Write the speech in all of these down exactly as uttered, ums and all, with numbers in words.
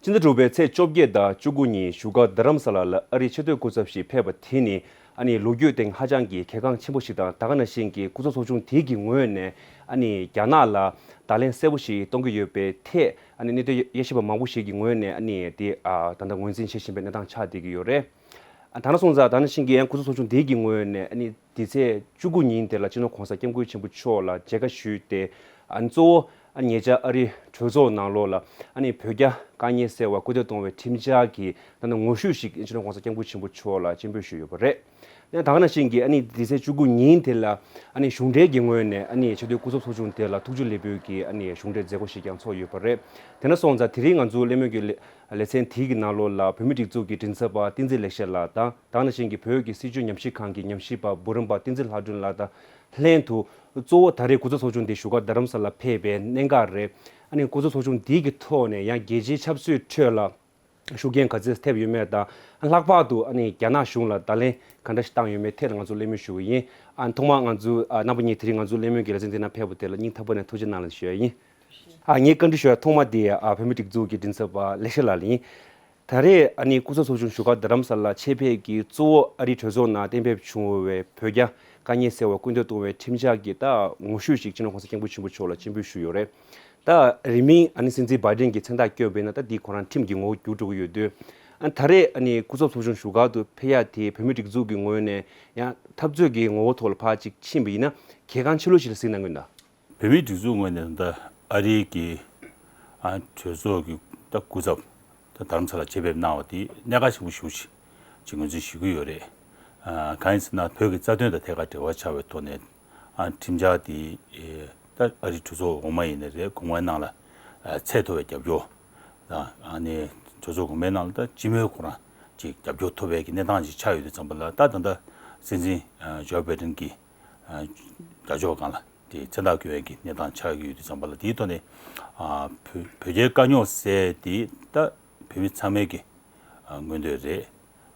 ཕྱི་ཟླ་དྲུག་པའི་ཚེས་བཅོ་བརྒྱད་དང་བཅུ་དགུ་ཉིན་བཞུགས་སྒར་རྡ་རམ་ས་ལ་ལ་ཨ་རིའི་ཆེས་མཐོའི་སྐུ་ཚབ་ཞིག་ཕེབས་པ་དེ་ནི་ཨ་ནི་ལོ་རྒྱུས་སྟེང་ཧ་ཅང་གི་གལ་འགངས་ཆེན་པོ་ཞིག་དང་། ད་ག་ནང་བཞིན་གྱི་སྐུ་ཚབ་ཚོགས་ཆུང་དེ་གི་ངོས་ནས་ཨ་ནི་རྒྱ་ནག་ལ་བརྡ་ལན་གསལ་པོ་ཞིག་གཏོང་གི་ཡོད་པའི་ཐད་ཨ་ནི་གནད་དོན་དབྱེ་ཞིབ་པ་མང་པོ་ཞིག་གི་ངོས་ནས་ཨ་ནི་དེ་ཨ་ད་ལྟ་ངོས་འཛིན་བྱེད་བཞིན་པའི་གནས་སྟངས་ཆགས་བསྡད་ཀྱི་ཡོད་རེད། ཨ་ད་ནང་སོང་ཙང་ད་ནང་བཞིན་གྱི་ཡང་སྐུ་ཚབ་ཚོགས་ཆུང་དེ་གི་ངོས་ནས་ཨ་ནི་དེ་ཚེས་བཅུ་དགུ་ཉིན་དེ་ལ་སྤྱི་ནོར་གོང་ས་སྐྱབས་མགོན་ཆེན་པོ་མཆོག་ལ་མཇལ་ཁ་ཞུས་ཏེ། ཨ་ནི་གཙོ་བོ་ཨ་ནི་ཉེ་ཆར་ཨ་རིའི་གྲོས་ཚོགས་ནང་ལོགས་ལ་ཨ་ནི་བོད་རྒྱ་དཀའ་ངལ་སེལ་བར་སྐུལ་འདེད་གཏོང་བའི་ཁྲིམས་འཆར་གྱི་ད་ལྟ་ངོ་བཤུས་ཤིག་སྤྱི་ནོར་གོང་ས་སྐྱབས་མགོན་ཆེན་པོ་མཆོག་ལ་སྤྱན་འབུལ་ཞུས་ཡོད་པ་རེད། ཡང་ད་ག་ནང་བཞིན་གྱི་ཨ་ནི་དེ་ཚེས་བཅུ་དགུ་ཉིན་དེ་ལ་ཨ་ནི་གཞུང་འབྲེལ་གྱི་ངོས་ནས་ཨ་ནི་ཆེས་མཐོའི་སྐུ་ཚབ་ཚོགས་ཆུང་དེ་ལ་ཐུགས་རྗེ་ལེགས་འབུལ་གྱི་ཨ་ནི་གཞུང་འབྲེལ་མཛད་སྒོ་ཞིག་ཀྱང་ཚོགས་ཡོད་པ་རེད། དེ་ན་སོང་ཙང་དེ་རིང་ང་ཚོའི་གླེང་མོལ་གྱི་ལེ་ལེ་ཚན་དེའི་གི་ནང་ལོགས་ལ་བོད་མིའི་སྒྲིག་འཛུགས་ཀྱི་མགྲིན་ཚབ་པ་བསྟན་འཛིན་ལེགས་བཤད་ལགས་དང་། ད་ག་ནང་བཞིན་གྱི་བོད་ཀྱི་སྲིད་བྱུས་ཉམས་ཞིབ་ཁང་གི་ཉམས་ཞིབ་པ་འབུམ་རམས་པ་བསྟན་འཛིན་ལྷ་སྒྲོན་ལགས་དང་ལྷན་དུ། གཙོ་བོ་ད་རེས་སྐུ་ཚབ་ཚོགས་ཆུང་འདི་བཞུགས་སྒར་རྡ་རམ་ས་ལ་ཕེབས་པའི་གནད་འགག་རེད། ཨ་ནི་སྐུ་ཚབ་ཚོགས་ཆུང་འདི་གི་ཐོག་ནས་ཡང་རྒྱལ་སྤྱིའི་ཆབ་སྲིད་ཁྲོད་ལ་ཤུགས་རྐྱེན་ག་ཚད་ཐེབས་ཡོད་མེད་དང་། ལྷག་པར་དུ་ཨ་ནི་རྒྱ་ནག་གཞུང་ལ་བརྡ་ལན་ག་འདྲ་ཞིག་བཏང་ཡོད་མེད་ཐད་ལ་ང་ཚོ་གླེང་མོལ་ཞུ་གི་ཡིན། ཨ་ཐོག་མར་ང་ཚོ་ཨ་རྣམ་པ་གཉིས་དེ་རིང་ང་ཚོའི་གླེང་མོལ་གྱི་ལེ་ཚན་འདི་ནང་ཕེབས་པ་དེ་ལ་སྙིང་ཐག་པ་ནས་ཐུགས་རྗེ་གནང་ལ་ཞུ་ཡ་ཡིན། ཨ་ངས་བཀའ་འདྲི་ཞུ་ཡ་ཐོག་མ་དེ་ཨ་བོད་མིའི་སྒྲིག་འཛུགས་ཀྱི་མགྲིན་ཚབ་པ་ལེགས་བཤད་ལགས་ལ་ཡིན། ད་རེས་ཨ་ནི་སྐུ་ཚབ་ཚོགས་ཆུང་བཞུགས་སྒར་རྡ་རམ་ས་ལ་ཆེད་ཕེབས་ཀྱིས་གཙོ་བོ་ཨ་རིའི་གྲོས་ཚོགས་ནང་གཏན་འབེབས་བྱུང་བའི་བོད་རྒྱ་དཀའ་ངལ་སེལ་བར་སྐུལ་འདེད་གཏོང་བའི་ཁྲིམས་འཆར་གྱི་ད་ངོ་བཤུས་ཤིག་སྤྱི་ནོར་གོང་ས་སྐྱབས་མགོན་ཆེན་པོ་མཆོག་ལ་སྤྱན་འབུལ་ཞུས་ཡོད་རེད། ད་རིང་མིན་ཨ་ནི་སྲིད་འཛིན་བྷའི་ཌེན་གྱིས་མཚན་རྟགས་བསྐྱོན་པ་ཡིན་ན་ད་འདི་ཁོ་རང་ཁྲིམས་ཀྱི་ངོ་བོ་འགྱུར་འགྲོ་གི་ཡོད་དུས། ཨ་ད་རེས་ཨ་ནི་སྐུ་ཚབ་ཚོགས་ཆུང་བཞུགས་སྒར་དུ་ཕེབས་ཡ་དེ་བོད་མིའི་སྒྲིག་འཛུགས་ཀྱི་ངོས་ནས་ཡང་འཐབ་རྩོད་ཀྱི་ངོ་བོ་ཐོག་ལ་ཕར་ཅིག་ཕྱིན་པ་ཡིན་ན་གལ་འགངས་ཆེ་ལོས་ཤིག་ལ་གཟིགས་གནང་གི་ཡོད་ན། བོད་མིའི་སྒྲིག་འཛུགས་ངོས་ནས་ད་ཨ་རིའི་གི་ཨ་གྲོས་ཚོགས་ཀྱི་ད་སྐུ་ཚབ་ད་རྡ་རམ་ས་ལ་ཆེད་ཕེབས་གནང་བ་དེ་གནད་འགག་ཆེན་པོ་ཞེ་པོ་ཅིག་ཅིག་ངོས་འཛིན་ཞུ་གི་ཡོད་རེད། ཨ་གང་ཡིན་ཟེར་ན་བོད་ཀྱི་རྩ་དོན་དང་ཐད་ཀར་འབྲེལ་བ་ཆགས་པའི་ཐོག་ནས་ཨ་ཁྲིམས་འཆར་དེ་ཨེ་ད་ཨ་རིའི་གྲོས་ཚོགས་འོག་མ་ཡིན་ནའི་རེད། གོང་མའི་ནང་ལ་ཨ་ཚད་མཐོ་བའི་རྒྱབ་སྐྱོར་དང་། ཨ་ནི་གྲོས་ཚོགས་གོང་མའི་ནང་ལ་ད་སྤྱི་མོས་ཁོ་རང་ཅིག་རྒྱབ་སྐྱོར་ཐོབ་པའི་གི་གནས་སྟངས་ཅིག་ཆགས་ཡོད་དུས་ཙམ་པ་ལ། ད་ད་ལྟ་སྲིད་འཛིན་ཨ་ཇོ་བྷའི་ཌེན་གྱི་ཨ་རྒྱབ་ཕྱོགས་སྒང་ལ་དེ་མཚན་རྟགས་བསྐྱོན་ཡས་ཀྱི་གནས་སྟངས་ཆགས་ཀྱི་ཡོད་དུས་ཙམ་པ་ལ། དེའི་ཐོག་ནས་ཨ་བོད་བོད་རྒྱའི་དཀའ་རྙོག་སེལ་དེ་ད་བོད་མི་ཚང་མའི་གི་ཨ་མངོན་འདོད་རེད།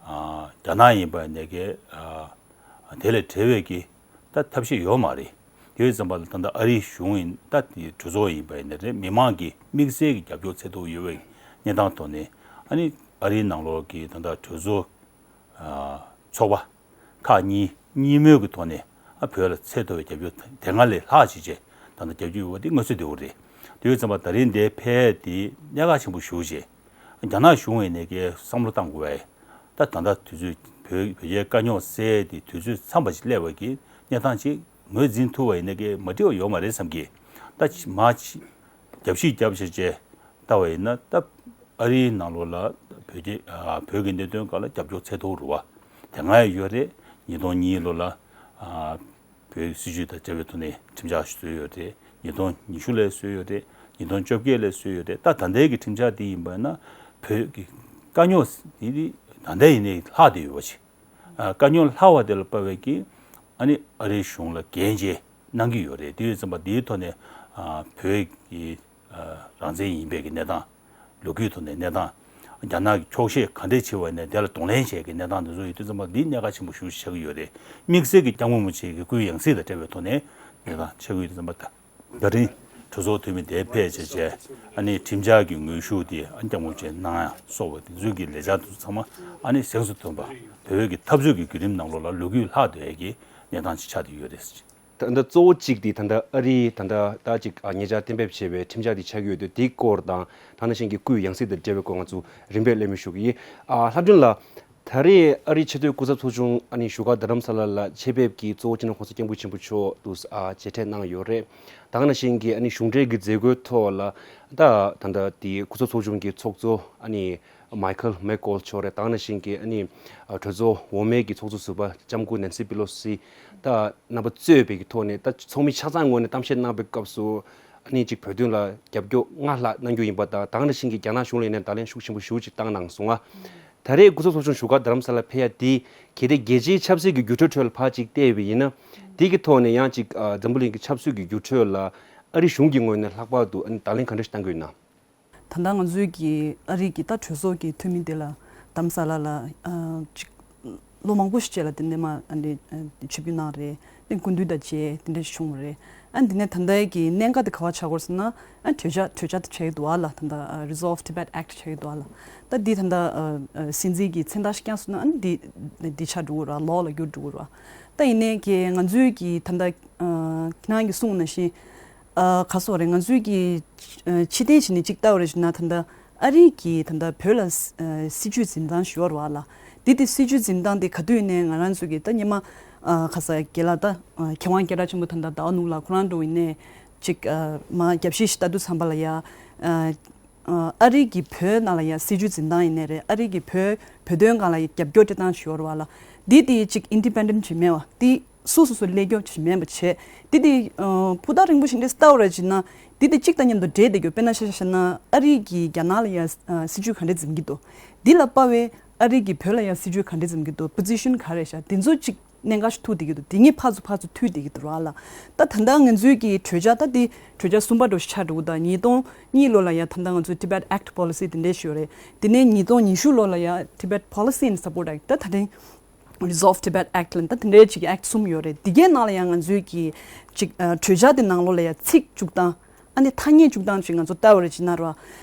ཨ་རྒྱ་ནག་ཡིན་པ་ནས་ཀྱི་ཨ་དེ་ལས་བྲལ་བའི་གི་ད་ཐབས་ཤེས་ཡོད་མ་རེད། དེ་ཡོད་ཙམ་པ་ལ་ད་ལྟ་ཨ་རིའི་གཞུང་ཡིན་ད་དེ་གྲོས་ཚོགས་ཡིན་པ་ཡིན་ན་རེད། མི་མང་གི་དམིགས་བསལ་གྱི་རྒྱབ་སྐྱོར་ཚད་མཐོ་ཡོད་པའི་གནས་སྟངས་ཐོག་ནས། ཨ་ནི་ཨ་རིའི་ནང་ལོགས་ཀྱི་ད་ལྟ་གྲོས་ཚོགས་ཨ་ཚོགས་པ་ཁག་གཉིས་གཉིས་མོས་ཀྱི་ཐོག་ནས་ཨ་བོད་ལ་ཚད་མཐོ་བའི་རྒྱབ་སྐྱོར་དེ་སྔ་ལས་ལྷག་བྱས་རྗེས་ད་ལྟ་རྒྱབ་སྐྱོར་ཡོད་པ་དེ་མངོན་གསལ་དོད་པོ་རེད། དེ་ཡོད་ཙམ་པ་ད་རིང་འདིར་ཕེབས་དེ་གནད་འགག་ཆེན་པོ་ཞེ་པོ་ཅིག་རྒྱ་ནག་གཞུང་ཡིན་ནའི་ཀྱི་བསམ་བློ་བཏང་དགོས་པས། ད་ད་ལྟ་དུས་ཚོད་བོད་བོད་རྒྱའི་དཀའ་རྙོག་སེལ་ཏེ་དུས་ཚོད་འཚམས་པ་ཞིག་སླེབས་པ་གི་གནས་སྟངས་ཅིག་ངོས་འཛིན་ཐུབ་པ་ཡིན་ན་ཀྱི་མ་འགྲིག་པ་ཡོད་མ་རེད་བསམ་གི། ད་ཕྱི་མ་ཕྱི་རྒྱབ་བཤིག་རྒྱབ་བཤིག་བྱས་ལྟ་བ་ཡིན་ན། ད་ཨ་རིའི་ནང་ལོགས་ལ་བོད་རྒྱ་ཨ་བོད་ཀྱི་གནད་དོན་སྒང་ལ་རྒྱབ་སྐྱོར་ཚད་མཐོ་རུ་བ་དེ་སྔ་ཡང་ཡོད་རེད། ཉིས་སྟོང་གཉིས་ལོ་ལ་ཨ་བོད་སྲིད་བྱུས་དང་འབྲེལ་བའི་ཐོག་ནས་ཁྲིམས་འཆར་ཞིག་བཟོས་ཡོད་རེད། ཉིས་སྟོང་ཉི་ཤུ་ལ་བཟོས་ཡོད་རེད། ཉིས་སྟོང་བཅོ་བརྒྱད་ལ་བཟོས་ཡོད་རེད། ད་ད་ལྟའི་གི་ཁྲིམས་འཆར་འདི་ཡིན་པ་ན་བོད་ཀྱི་དཀའ་རྙོག་འདི་ནི་ད་ལྟ་ཡིན་ནའི་ལྷག་བསྡད་ཡོད་པ་ཞིག་ཨ་དཀའ་རྙོག་ལྷག་པ་དེ་ལ་དཔག་པའི་གི་ཨ་ནི་ཨ་རིའི་གཞུང་ལ་འགན་བཅོལ་གནང་གི་ཡོད་རེད། དེ་ཡོད་ཙམ་པ་འདིའི་ཐོག་ནས་ཨ་བོད་ཀྱི་ཨ་རང་བཙན་ཡིན་པའི་གི་གནས་སྟངས། ལོ་རྒྱུས་ཐོག་ནས་གནས་སྟངས། རྒྱ་ནག་གི་འཁྱོག་བཤད་ག་འདྲས་བྱས་པ་ཡིན་ནའི་དེ་ལ་གདོང་ལེན་བྱེད་ཀྱི་གནས་སྟངས་འདི་ཚོ་ཡོད་དུས་ཙམ་པ་འདི་གནད་འགག་ཆེན་པོ་ཞེ་པོ་ཆགས་ཀྱི་ཡོད་རེད། དམིགས་བསལ་གྱི་སྐྱབས་མགོན་རིན་པོ་ཆེ་གི་སྐུའི་ཡང་སྲིད་དང་འབྲེལ་བའི་ཐོག་ནས་གནས་སྟངས་ཆགས་ཀྱི་ཡོད་དུས་ཙམ་པ་ད་ད་རིང་གྲོས་ཚོགས་འཐུས་མི་དེ་ཕེབས་བྱས་བྱས་ཨ་ནི་ཁྲིམས་འཆར་གྱི་ངོ་བཤུས་དེ་ཨ་ནི་སྐྱབས་མགོན་རིན་པོ་ཆེ་གནང་ཡ་སོགས་པ་དེ་ཚོའི་གི་ལས་འཆར་དེ་ཚོ་ཚང་མ་ཨ་ནི་གཟེངས་སུ་ཐོན་པ། བོད་ཀྱི་འཐབ་རྩོད་ཀྱི་བརྒྱུད་རིམ་ནང་ལོགས་ལ་ལོ་རྒྱུས་ལྷག་བསྡད་ཡས་ཀྱི་གནས་སྟངས་ཅིག་ཆགས་བསྡད་ཡོད་རེད། ད་ལྟ་གཙོ་བོ་གཅིག་དེ་ད་ལྟ་ཨ་རིའི་ད་ལྟ་ད་ཅིག་ཨ་ཉེ་ཆར་གཏན་འབེབས་བྱས་པའི་ཁྲིམས་འཆར་དེ་ཆགས་ཀྱི་ཡོད་དུས། དེའི་སྐོར་དང་ད་ག་ནང་བཞིན་གྱི་སྐུའི་ཡང་སྲིད་དང་འབྲེལ་བའི་སྐོར་ང་ཚོ་རིམ་པས་གླེང་མོལ་ཞུ་གི་ཡིན། ཨ་ལྷ་སྒྲོན་ལགས། ད་རེས་ཨ་རིའི་ཆེས་མཐོའི་སྐུ་ཚབ་ཚོགས་ཆུང་ཨ་ནི་བཞུགས་སྒར་རྡ་རམ་ས་ལ་ལ་ཆེད་ཕེབས་ཀྱིས་གཙོ་བོ་སྤྱི་ནོར་གོང་ས་སྐྱབས་མགོན་ཆེན་པོ་མཆོག་ཏུ་ཨ་མཇལ་འཕྲད་གནང་ཡོད་རེད། ད་ག་ནང་བཞིན་གྱི་ཨ་ནི་གཞུང་འབྲེལ་གྱི་མཛད་སྒོའི་ཐོག་ལ་ད་ད་ལྟ་དེ་སྐུ་ཚབ་ཚོགས་ཆུང་གི་ཚོགས་གཙོ་ཨ་ནི་མའི་ཁལ་མེག་ཀོལ་མཆོག་རེད། ད་ག་ནང་བཞིན་གྱི་ཨ་ནི་ཨ་གྲོས་ཚོགས་འོག་མའི་གི་ཚོགས་གཙོ་ཟུར་པ་ལྕམ་སྐུ་ནན་སི་པི་ལོ་སི་ད་རྣམ་པ་གཙོས་པའི་གི་ཐོག་ནས་ད་ཚོགས་མི་ཆ་ཚང་ངོས་ནས་གཏམ་བཤད་གནང་པའི་སྐབས་སུ་ཨ་ནི་ཅིག་བོད་དོན་ལ་རྒྱབ་སྐྱོར་སྔར་ལྷག་གནང་རྒྱུ་ཡིན་པ་དང་། ད་ག་ནང་བཞིན་གྱི་རྒྱ་ནག་གཞུང་ལ་ཡིན་ནའི་བརྡ་ལན་ཤུགས་ཆེན་པོ་ཞེ་པོ་ཅིག་བཏང་གནང་སོང་ང་། ད་རེས་སྐུ་ཚབ་ཚོགས་ཆུང་བཞུགས་སྒར་རྡ་རམ་ས་ལ་ཕེབས་ཡ་འདི་གལ་ཏེ་རྒྱལ་སྤྱིའི་ཆབ་སྲིད་ཀྱི་འགྱུར་འགྲོས་ཁྲོད་ལ་ཕར་ཅིག་བལྟས་པ་ཡིན་ན། འདི་གི་ཐོག་ནས་ཡང་ཅིག་ཨ་འཛམ་བུ་གླིང་གི་ཆབ་སྲིད་ཀྱི་འགྱུར་འགྲོས་ལ་ཨ་རི་གཞུང་གི་ངོས་ནས་ལྷག་པར་དུ་ཨ་ནི་བརྡ་ལན་ག་འདྲ་ཞིག་བཏང་གི་ཡོད་ན། ད་ལྟ་ང་ཚོའི་གི་ཨ་རི་གི་ད་གྲོས་ཚོགས་ཀྱི་འཐུས་མི་དེ་ལ་རྡ་རམ་ས་ལ་ལ་ཨ་ཅིག་ ལོ་མང་པོ་ཞིག་རྗེས་ལ་དེ་ནས་མ་ཨ་ནི་ཆིབས་བསྒྱུར་གནང་རེད། དེ་སྐུ་མདུན་དང་མཇལ་དེ་འདྲ་ཞིག་བྱུང་བ་རེད། ཨ་ནི་དེ་ནས་ད་ལྟའི་གི་གནད་འགག་དེ་ག་བ་ཆགས་ཀྱི་ཡོད་ཟེར་ན། ཨ་གྲོས་འཆར་གྲོས་འཆར་དེ་ཆགས་ཀྱི་འདུག་ཨ་ལ། ད་ལྟ་Resolve Tibet Act ཆགས་ཀྱི་འདུག་ཨ་ལ། ད་འདི་ད་ལྟ་སྲིད་འཛིན་གྱི་མཚན་རྟགས་ཤིག་བརྐྱངས་སོང་ན། ཨ་ནི་འདི་འདི་ཆགས་འགྲོ་གི་རེད། ལོ་ལ་འགྱུར་འགྲོ་གི་རེད། ད་ཡིན་ནའི་གི་ང་ཚོའི་གི་ད་ལྟ་ཁྱེད་རང་གིས་གསུངས་ནང་བཞིན། ཨ་ག་སོག་རེད། ང་ཚོའི་གི་ཕྱི་རྟེན་བྱས་ནས་གཅིག་ལྟ་བ་རེད་ཞུ་ན། ད་ལྟ་ཨ་རི་གི་ད་ལྟ་བོད་ལ་སྲིད་ཇུས་འཛིན་སྟངས་ཞུ་བ་རེད་བ་ལ། འདི་དེ་སྲིད་ཇུས་འཛིན་སྟངས་དེ་ག་དུས་ནས་ང་རང་ཚོ་གི་ད་སྔོན་མ་ཨ་ག་ས་རྒན་ལགས་ད་མཁས་དབང་སྐད་གྲགས་ཆེན་པོ་ད་ལྟ་ཟླ་བ་ནོར་བུ་ལགས་ཁོ་རང་འགྲོ་ཡིན་ནས་གཅིག་ཨ་མ་རྒྱབ་བཤིག་ཞིག་ལྟ་དུས་ཙམ་པ་ལ་ཡ། ཨ་ཨ་རི་གི་བོད་ནང་ལ་ཡ་སྲིད་ཇུས་འཛིན་སྟངས་ཡིན་ནའི་རེད། ཨ་རི་གི་བོད་བོད་དོན་སྒང་ལ་ཡ་རྒྱབ་སྐྱོར་སྤྲད་སྟངས་ཞུ་བ་རེད་བ་ལ། འདི་དེ་གཅིག་independent་ཅིག་མེད་བ། དེ་སོ་སོ་སོ་ལས་སྐྱོབ་ཅིག་མེད་པ་བྱས། དེ་དེ་ཨ་ཕུ་ཐག་རིང་པོ་ཞིག་འདྲ་ལྟ་བ་ར་བྱས་ན། དེ་དེ་གཅིག་དང་མཉམ་དུ་འདྲེས་བསྡད་རྒྱུ། དཔེར་ན་ཆ་བཞག་ན་ཨ་རི་གིས་རྒྱ་ནག་ལ་ཡ་ཨ་སྲིད་ཇུས་ག་འདྲ་འཛིན་གྱི་འདུག་འདི་ལ་དཔག་པའི་ཨ་རི་གིས་བོད་ལ་ཡ་སྲིད་ཇུས་ག་འདྲ་འཛིན་གྱི་འདུག position་ག་རེ་བཞག་འདི་ཚོ་གཅིག་གནད་འགག་ཞིག་ཐུག་བསྡད་ཀྱི་འདུག་དེ་གཉིས་ཕར་ཚུར་ཕར་ཚུར་མཐུད་བསྡད་ཀྱི་འདུག་ར་ལ། ད་ད་ལྟ་ང་ཚོའི་གི་གྲོས་འཆར་ད་དེ་གྲོས་འཆར་གསུམ་པ་འདྲ་ཞིག་ཆགས་འགྲོ་གི་འདུག་ཉིས་སྟོང་གཉིས་ལོ་ལ་ཡ་ད་ལྟ་ང་ཚོའི་Tibet Act Policy་དེ་འདྲ་ཞིག་ཡོད་རེད། དེ་ནས་ཉིས་སྟོང་ཉི་ཤུ་ལོ་ལ་ཡ་Tibet Policy and Support Act། ད་ད་ཐེངས་Resolve Tibet Act་ལ་ད་དེ་འདྲའི་གཅིག་གི་Act་གསུམ་ཡོད་རེད། དེ་གའི་ནང་ལ་ཡང་ང་ཚོའི་གི་གཅིག་ཨ་གྲོས་འཆར་དེ་ནང་ལོགས་ལ་ཡང་ཚིག་བཅུག་སྟངས། ཨ་ནི་ཐ་སྙད་བཅུག་སྟངས་ཅིག་ང་ཚོ་ལྟ་བ་རེད་བྱས་ན་ར།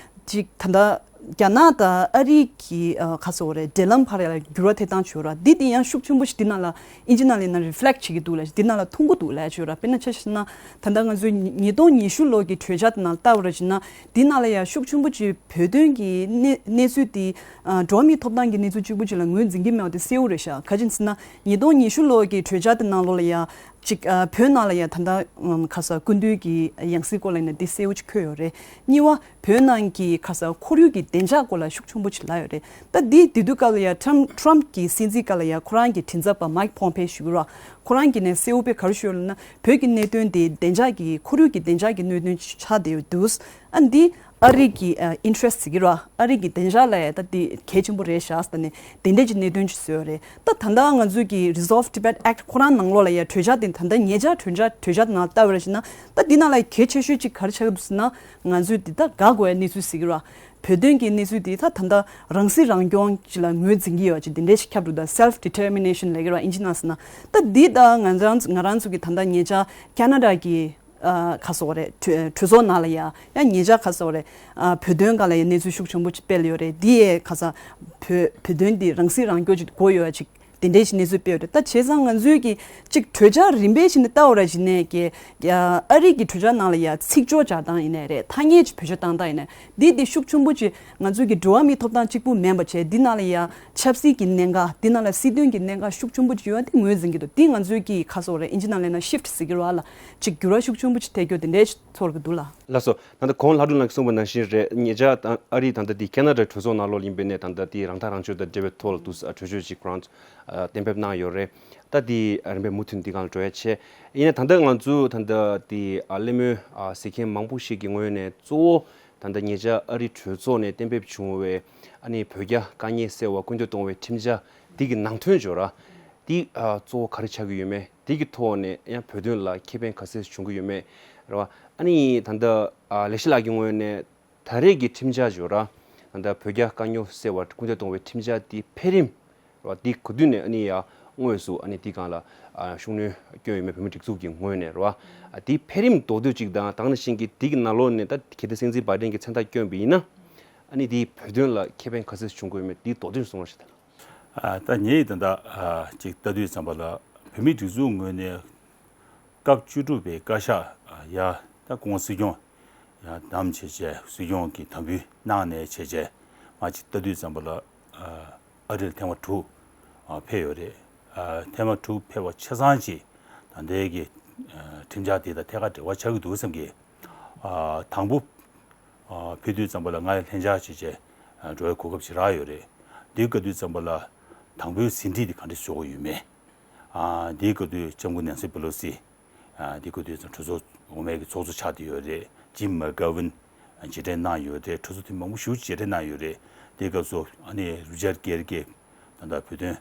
གཅིག་ད་ལྟ་རྒྱ་ནག་དང་ཨ་རི་གི་ཨ་ག་ཟེར་དགོས་རེད། འབྲེལ་ལམ་བར་ལ་འགྱུར་བ་ཐེབས་སྟངས་བྱུང་ར། འདི་དེ་ཡང་ཤུགས་ཆེན་པོ་ཞིག་འདི་ནང་ལ་ཨིན་ཇི་ནང་ལ་ཡིན་ན་reflect་བྱེད་ཀྱི་འདུག་ལ། འདི་ནང་ལ་མཐོང་གི་འདུག་ལ་བྱས་ར། དཔེར་ན་ཆ་བཞག་ན་ད་ལྟ་ང་ཚོའི་ཉིས་སྟོང་ཉི་ཤུ་ལོ་གི་གྲོས་འཆར་དེ་ནང་ལྟ་བ་རེད་བྱས་ན། འདི་ནང་ལ་ཡང་ཤུགས་ཆེན་པོ་ཅིག་བོད་དོན་གྱི་གནས་གནས་ཚུལ་དེ་ཨ་འགྲོ་བ་མིའི་ཐོབ་ཐང་གི་གནས་ཚུལ་གཅིག་པུ་ཅིག་ལ་ངོས་འཛིན་གྱི་མེད་པ་དེ་གསལ་པོ་རེད་ཤག་ག་ཅི་ཟེར་ན་ཉིས་སྟོང་ཉི་ཤུ་ལོ་གི་གྲོས་འཆར་དེ་ནང་ལོགས་ལ་ཡ་གཅིག་ཨ་བོད་ནང་ལ་ཡ་ད་ལྟ་ཨམ་ག་ས་སྐུ་མདུན་གྱི་ཡང་སྲིད་སྐོར་ལ་ཡིན་ན་དེ་གསལ་པོ་ཅིག་འཁོད་ཡོད་རེད། གཉིས་པ་བོད་ནང་གི་ག་ས་ཁོར་ཡུག་གི་བདེ་འཇགས་སྐོར་ལ་ཤུགས་ཆེན་པོ་ཅིག་ལབ་ཡོད་རེད། ད་འདི་དེ་དུས་སྐབས་ལ་ཡ་ཊམ་ཊམ་གྱི་སྲིད་འཛིན་སྐབས་ལ་ཡ་ཁོ་རང་གི་མགྲིན་ཚབ་པ་Mike Pompeo་ཞུ་གི་ར། ཁོ་རང་གིས་ནས་གསལ་པོ་དཔེ་ག་རེ་ཞུས་ཡོད་ལབ་ན། བོད་ཀྱི་གནད་དོན་དེ་བདེ་འཇགས་ཀྱི་ཁོར་ཡུག་གི་བདེ་འཇགས་ཀྱི་གནད་དོན་ཆགས་བསྡད་ཡོད་འདུག་ཨ་འདི་ཨ་རི་གི་ཨ་interest་ཟེར་གྱི་ར། ཨ་རི་གི་བདེ་འཇགས་ལ་ཡ་ད་དེ་གལ་ཆེན་པོ་རེད་ཤག་ཟེར་ནས་དེ་འདྲས་ཀྱི་གནད་དོན་ཅིག་བཟོས་ཡོད་རེད། ད་ད་ལྟ་ང་ཚོའི་གི་Resolve Tibet Act་ཁོ་རང་ནང་ལོགས་ལ་ཡ་གྲོས་འཆར་དེ་ད་ལྟ་ཉེ་ཆར་གྲོས་འཆར་གྲོས་འཆར་དེ་ནང་ལྟ་བ་རེད་བྱས་ན། ད་འདི་ནང་ལ་གལ་ཆེ་ཤོས་ཅིག་ག་རེ་ཆགས་ཀྱི་འདུག་ཟེར་ན། ང་ཚོས་འདི་ད་དགག་དགོས་ཡ་གནས་ཚུལ་ཟེར་གྱི་ར། བོད་དོན་གྱི་གནས་ཚུལ་དེ་ད་ད་ལྟ་རང་སྲིད་རང་སྐྱོང་ཅིག་ལ་ངོས་འཛིན་གྱི་ཡོད་ཅིག་དེ་འདྲས་ཤིག་ཁྱབ་འདུག་ད་self determination་ལབ་ཀྱི་ར་ཨིན་ཇི་ནང་ཟེར་ན། ད་འདི་ད་ང་རང་ང་རང་ཚོ་གི་ད་ལྟ་ཉེ་ཆར་ཁ་ན་ཌ་གི་ཨ་ག་ཟེར་དགོས་རེད། གྲོས་གྲོས་ཚོགས་ནང་ལ་ཡ་ཡང་ཉེ་ཆར་ག་ཟེར་དགོས་རེད། ཨ་བོད་དོན་སྒང་ལ་ཡ་གནས་ཚུལ་ཤུགས་ཆེན་པོ་ཅིག་སྤེལ་ཡོད་རེད། འདི་ཡས་ག་ས་བོད་བོད་དོན་འདི་རང་སྲིད་རང་སྐྱོང་ཅིག་དགོས་ཡོད་ཅིག་དེ་འདྲའི་ཞིག་གནས་ཚུལ་སྤེལ་ཡོད་རེད། ད་བྱས་ཙང་ང་ཚོའི་གི་ཅིག་གྲོས་འཆར་རིམ་པས་ཞིག་ནས་ལྟ་བ་ར་ཞིག་ནས་ཀྱི་ཨ་རི་གི་གྲོས་འཆར་ནང་ལ་ཡ་ཚིག་སྦྱོར་སྦྱར་སྟངས་ཡིན་ནའི་རེད། ཐ་སྙད་ཅིག་བེད་སྤྱོད་བཏང་སྟངས་ཡིན་ནའི་འདི་འདི་ཤུགས་ཆེན་པོ་ཅིག་ང་ཚོའི་གི་འགྲོ་བ་མིའི་ཐོབ་ཐང་གཅིག་པུ་མིན་པ་བྱས། འདི་ནང་ལ་ཡ་ཆབ་སྲིད་ཀྱི་གནད་འགག་འདི་ནང་ལ་སྲིད་དོན་གྱི་གནད་འགག་ཤུགས་ཆེན་པོ་ཅིག་ཡོད་པ་འདི་ངོས་འཛིན་གྱི་འདུག་འདི་ང་ཚོའི་གི་ག་ཟེར་དགོས་རེད། ཨིན་ཇི་ནང་ལ་ཡིན་ན་shift་ཟེར་གྱི་རེད་བ་ལ། ཅིག་འགྱུར་བ་ཤུགས་ཆེན་པོ་ཅིག་ཐེབས་རྒྱུ་དེ་འདྲའི་ཅིག་ཚོར་གྱི་འདུག་ལ། ལགས་སོ། ད་ལྟ་གོང་ལྷག་དྲུང་ལགས་ཀྱིས་གསུངས་པ་ནང་བཞིན་རེད། ཉེ་ཆར་ད་ཨ་རིའི་ད་ལྟ་དེ་ཁ་ན་ཌ་གྲོས་ཚོགས་ནང་ལོགས་ཡིན་པའི་ནས་ད་ལྟ་དེ་རང་ཐག་རང་གཅོད་དང་འབྲེལ་བའི་ཐོག་ལ་དུ་གྲོས་ཆོད་ཅིག་ཁོ་རང་ཚོ་གཏན་འབེབས་གནང་ཡོད་རེད། ད་དེ་རིམ་པས་མུ་མཐུད་འདི་སྒང་ལ་འགྲོ་ཡ་བྱས། ཡིན་ན་ད་ལྟ་ང་ཚོ་ད་ལྟ་དེ་གླེང་མོལ་ཟེར་མཁན་མང་པོ་ཞིག་གི་ངོས་ནས་གཙོ་བོ་ད་ལྟ་ཉེ་ཆར་ཨ་རིའི་གྲོས་ཚོགས་ནས་གཏན་འབེབས་བྱུང་བའི་ཨ་ནི་བོད་རྒྱ་དཀའ་ངལ་སེལ་བར་སྐུལ་འདེད་གཏོང་བའི་ཁྲིམས་འཆར་དེ་གི་ནང་དོན་ཅིག་ཡོད་ར། དེ་གཙོ་བོ་ག་རེ་ཆགས་ཀྱི་ཡོད་མེད། དེ་གི་ཐོག་ནས་ཡང་བོད་དོན་ལ་ཁེ་ཕན་ག་ཚོད་བྱུང་གི་ཡོད་མེད་རེད་བ། ཨ་ནི་ད་ལྟ་ལེགས་བཤད་ལགས་ཀྱི་ངོས་ནས་ད་རེས་ཀྱི་ཁྲིམས་འཆར་ཅིག་ཡོད་ར། ད་ལྟ་བོད་རྒྱ་དཀའ་རྙོག་སེལ་བར་སྐུལ་འདེད་གཏོང་བའི་ཁྲིམས་འཆར་དེ་འཕེལ་རིམ་རེད་བ། དེ་ག་དུས་ནས་ཨ་ནི་ཡང་དངོས་སུ་ཨ་ནི་དེ་སྒང་ལ་ཤུགས་སྣོན་བསྐྱོན་ཡོད་མེད། བོད་མིའི་སྒྲིག་འཛུགས་ཀྱི་ངོས་ནས་རེད་བ། དེ་འཕེལ་རིམ་མདོར་བསྡུས་ཅིག་དང་། དེ་ནང་བཞིན་གྱི་དེ་གི་ནང་ལོགས་ནས་ད་གལ་ཏེ་སྲིད་འཛིན་བྷའི་ཌེན་གྱི་མཚན་རྟགས་བསྐྱོན་པ་ཡིན་ན་ཨ་ནི་དེ་བོད་དོན་ལ་ཁེ་ཕན་ག་ཚོད་བྱུང་གི་ཡོད་མེད་དེ་མདོར་བསྡུས་གསུང་རོགས་ཞུ་དང་། ཨ་ད་ངས་ད་ལྟ་ཨ་ཅིག་ལྟ་དུས་ཙམ་པ་ལ་བོད་མིའི་སྒྲིག་འཛུགས་ངོས་ནས་སྐབས་བཅུ་དྲུག་པའི་བཀའ་ཤག་ཡ་ད་སྐུ་ངོ་སྲིད་སྐྱོང་ཡ་བདམས་བྱས་བྱས། སྲིད་སྐྱོང་གི་དམ་འབུལ་གནང་ནས་བྱས་བྱས་མ་ཅིག་ལྟ་དུས་ཙམ་པ་ལ་ཨ་རི་ལ་ཐེངས་མ་དྲུག་ཨ་ཕེབས་ཡོད་རེད། ཨ་ཐེངས་མ་དྲུག་ཕེབས་པ་ཆ་ཚང་ཅིག་ད་ལྟའི་གི་ཨ་ཁྲིམས་འཆར་དེ་དང་ཐད་ཀར་འབྲེལ་བ་ཆགས་ཀྱི་འདུག་བསམ་གི། ཨ་དང་པོ་ཨ་ཕེབས་དུས་ཙམ་པ་ལ་ང་ལ་ལྷན་བཅར་བྱས་བྱས་ཨ་འགྲོ་བའི་གོ་སྐབས་ཅིག་རག་ཡོད་རེད། འདི་སྐབས་དུས་ཙམ་པ་ལ་དང་པོའི་ཟིན་བྲིས་དེ་ག་འདྲ་བཟོ་དགོས་ཡོད་མེད། ཨ་འདི་སྐབས་དུས་ལྕམ་སྐུ་ནན་སི་པེ་ལོ་སི་ཨ་འདི་སྐབས་དུས་ཙམ་གྲོས་ཚོགས་འོག་མའི་གི་ཚོགས་གཙོ་ཆགས་བསྡད་ཡོད་རེད། ཇིམ་མེག་གྷོ་ཝན་མཇལ་འཕྲད་གནང་ཡོད་རེད། གྲོས་ཚོགས་འཐུས་མང་པོ་ཞེ་པོ་ཅིག་མཇལ་འཕྲད་གནང་ཡོད་རེད། དེ་སྐབས་སུ་ཨ་ནི་རི་ཅར་གྷེར་གྱིས་ད་ལྟ་བོད་དོན་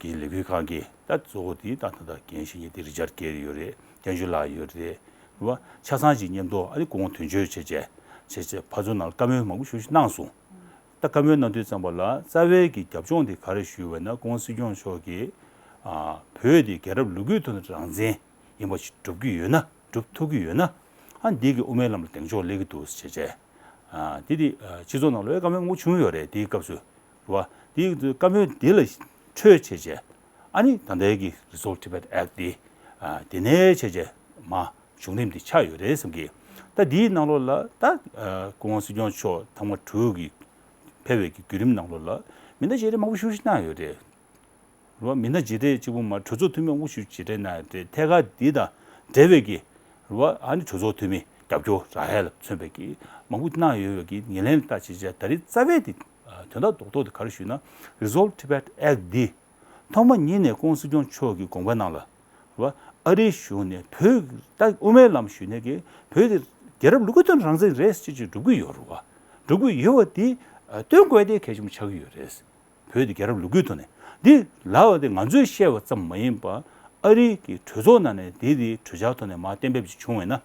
གི་ལས་འགུལ་ཁང་གི་ད་གཙོ་བོ་དེ་ད་ད་ལྟ་འགན་བཞེས་མཁན་དེ་རི་ཅར་གྷེར་ཡོད་རེད། བསྟན་ཆོས་ལགས་ཡོད་རེད། རེད་བ། ཆ་ཚང་ཅིག་མཉམ་དུ་ཨ་ནི་སྐུ་ངོ་དོན་གཅོད་བྱས་བྱས་བྱས་བྱས་ཕར་ཚུར་ནང་ལ་བཀའ་མོལ་མང་པོ་ཞེ་པོ་ཅིག་གནང་སོང་། ད་བཀའ་མོལ་གནང་དུས་ཙམ་པ་ལ་རྩ་བའི་གི་རྒྱབ་ལྗོངས་དེ་ག་རེ་ཞུས་པ་ན། སྐུ་ངོ་སྲིད་སྐྱོང་མཆོག་གིས་ཨ་བོད་དེ་རྒྱལ་རབས་ལོ་རྒྱུས་ཐོག་ནས་རང་བཙན་ཡིན་པ་ཞིག་སྒྲུབ་ཀྱི་ཡོད་ན། སྒྲུབ་ཐུབ་ཀྱི་ཡོད་ན། ཨ་འདི་གི་དབུ་མའི་ལམ་ལ་གདེང་འཇོག་སླེབས་ཀྱི་འདུག་ཟེར་བྱས། ཨ་དེ་དེ་ཨ་སྤྱི་ཚོགས་ནང་ལོགས་བཀའ་མོལ་མང་པོ་བྱུང་ཡོད་རེད། དེའི་སྐབས་སུ་རེད་བ། དེའི་བཀའ་མོལ་དེ་ལ་འཕྲོས་བྱས་བྱས། ཨ་ནི་ད་ལྟའི་གི་Resolve Tibet Act དེ་ཨ་དེ་ནས་བྱས་བྱས་མ་བྱུང་རིམ་དེ་ཆགས་ཡོད་རེད་བསམ་གི། ད་དེའི་ནང་ལོགས་ལ་ད་ཨ་སྐུ་ངོ་སྲིད་སྐྱོང་མཆོག་ཐེངས་མ་དྲུག་གི་ཕེབས་པའི་གི་བརྒྱུད་རིམ་ནང་ལོགས་ལ་མི་སྣ་བརྗེ་རེས་མང་པོ་ཞེ་པོ་ཞིག་གནང་ཡོད་རེད། རེད་བ། མི་སྣ་བརྗེ་རེས་གཅིག་པུ་མ། གྲོས་ཚོགས་འཐུས་མི་མང་པོ་ཞིག་བརྗེ་རེས་གནང་ཡོད་རེད། ཐད་ཀར་འདི་དང་འབྲེལ་བའི་གི་རེད་བ། ཨ་ནི་གྲོས་ཚོགས་འཐུས་མི་རྒྱབ་སྐྱོར་རག་ཡ་ལ་མཚོན་པའི་གི་མང་པོ་གནང་ཡོད་པའི་གི་ཉེར་ལེན་ལ་བལྟས་བྱས་བྱས། ད་རེས་རྩ་བའི་དེ་དོན་དག་རྡོག་རྡོག་དེ་ག་རེ་ཞུས་ན། Resolve Tibet Act འདི་ཐོག་མ་ཉིད་ནས་སྐུ་ངོ་སྲིད་སྐྱོང་མཆོག་གི་དགོངས་པ་ནང་ལ་རེད་བ། ཨ་རིའི་གཞུང་ནས་བོད་ད་དབུ་མའི་ལམ་ཞུས་ནས་གི་བོད་དེ་རྒྱལ་རབས་ལོ་རྒྱུས་ཐོག་ནས་རང་བཙན་རེད་ཅེས་ཅིག་སྒྲུབ་ཀྱི་ཡོད་རེད་བ། སྒྲུབ་ཀྱི་ཡོད་པ་དེ་སྟོན་དགོས་དེ་གལ་ཆེན་པོ་ཆགས་ཀྱི་ཡོད་རེད། བོད་དེ་རྒྱལ་རབས་ལོ་རྒྱུས་ཐོག་ནས། འདི་ལབ་པ་དེ་ང་ཚོས་བཤད་པ་ཙམ་མ་ཡིན་པ། ཨ་རིའི་གི་གྲོས་ཚོགས་ནང་ནས་དེ་དེ་གྲོས་འཆར་ཐོག་ནས་མར་གཏན་འབེབས་ཅིག་བྱུང་བས་ན།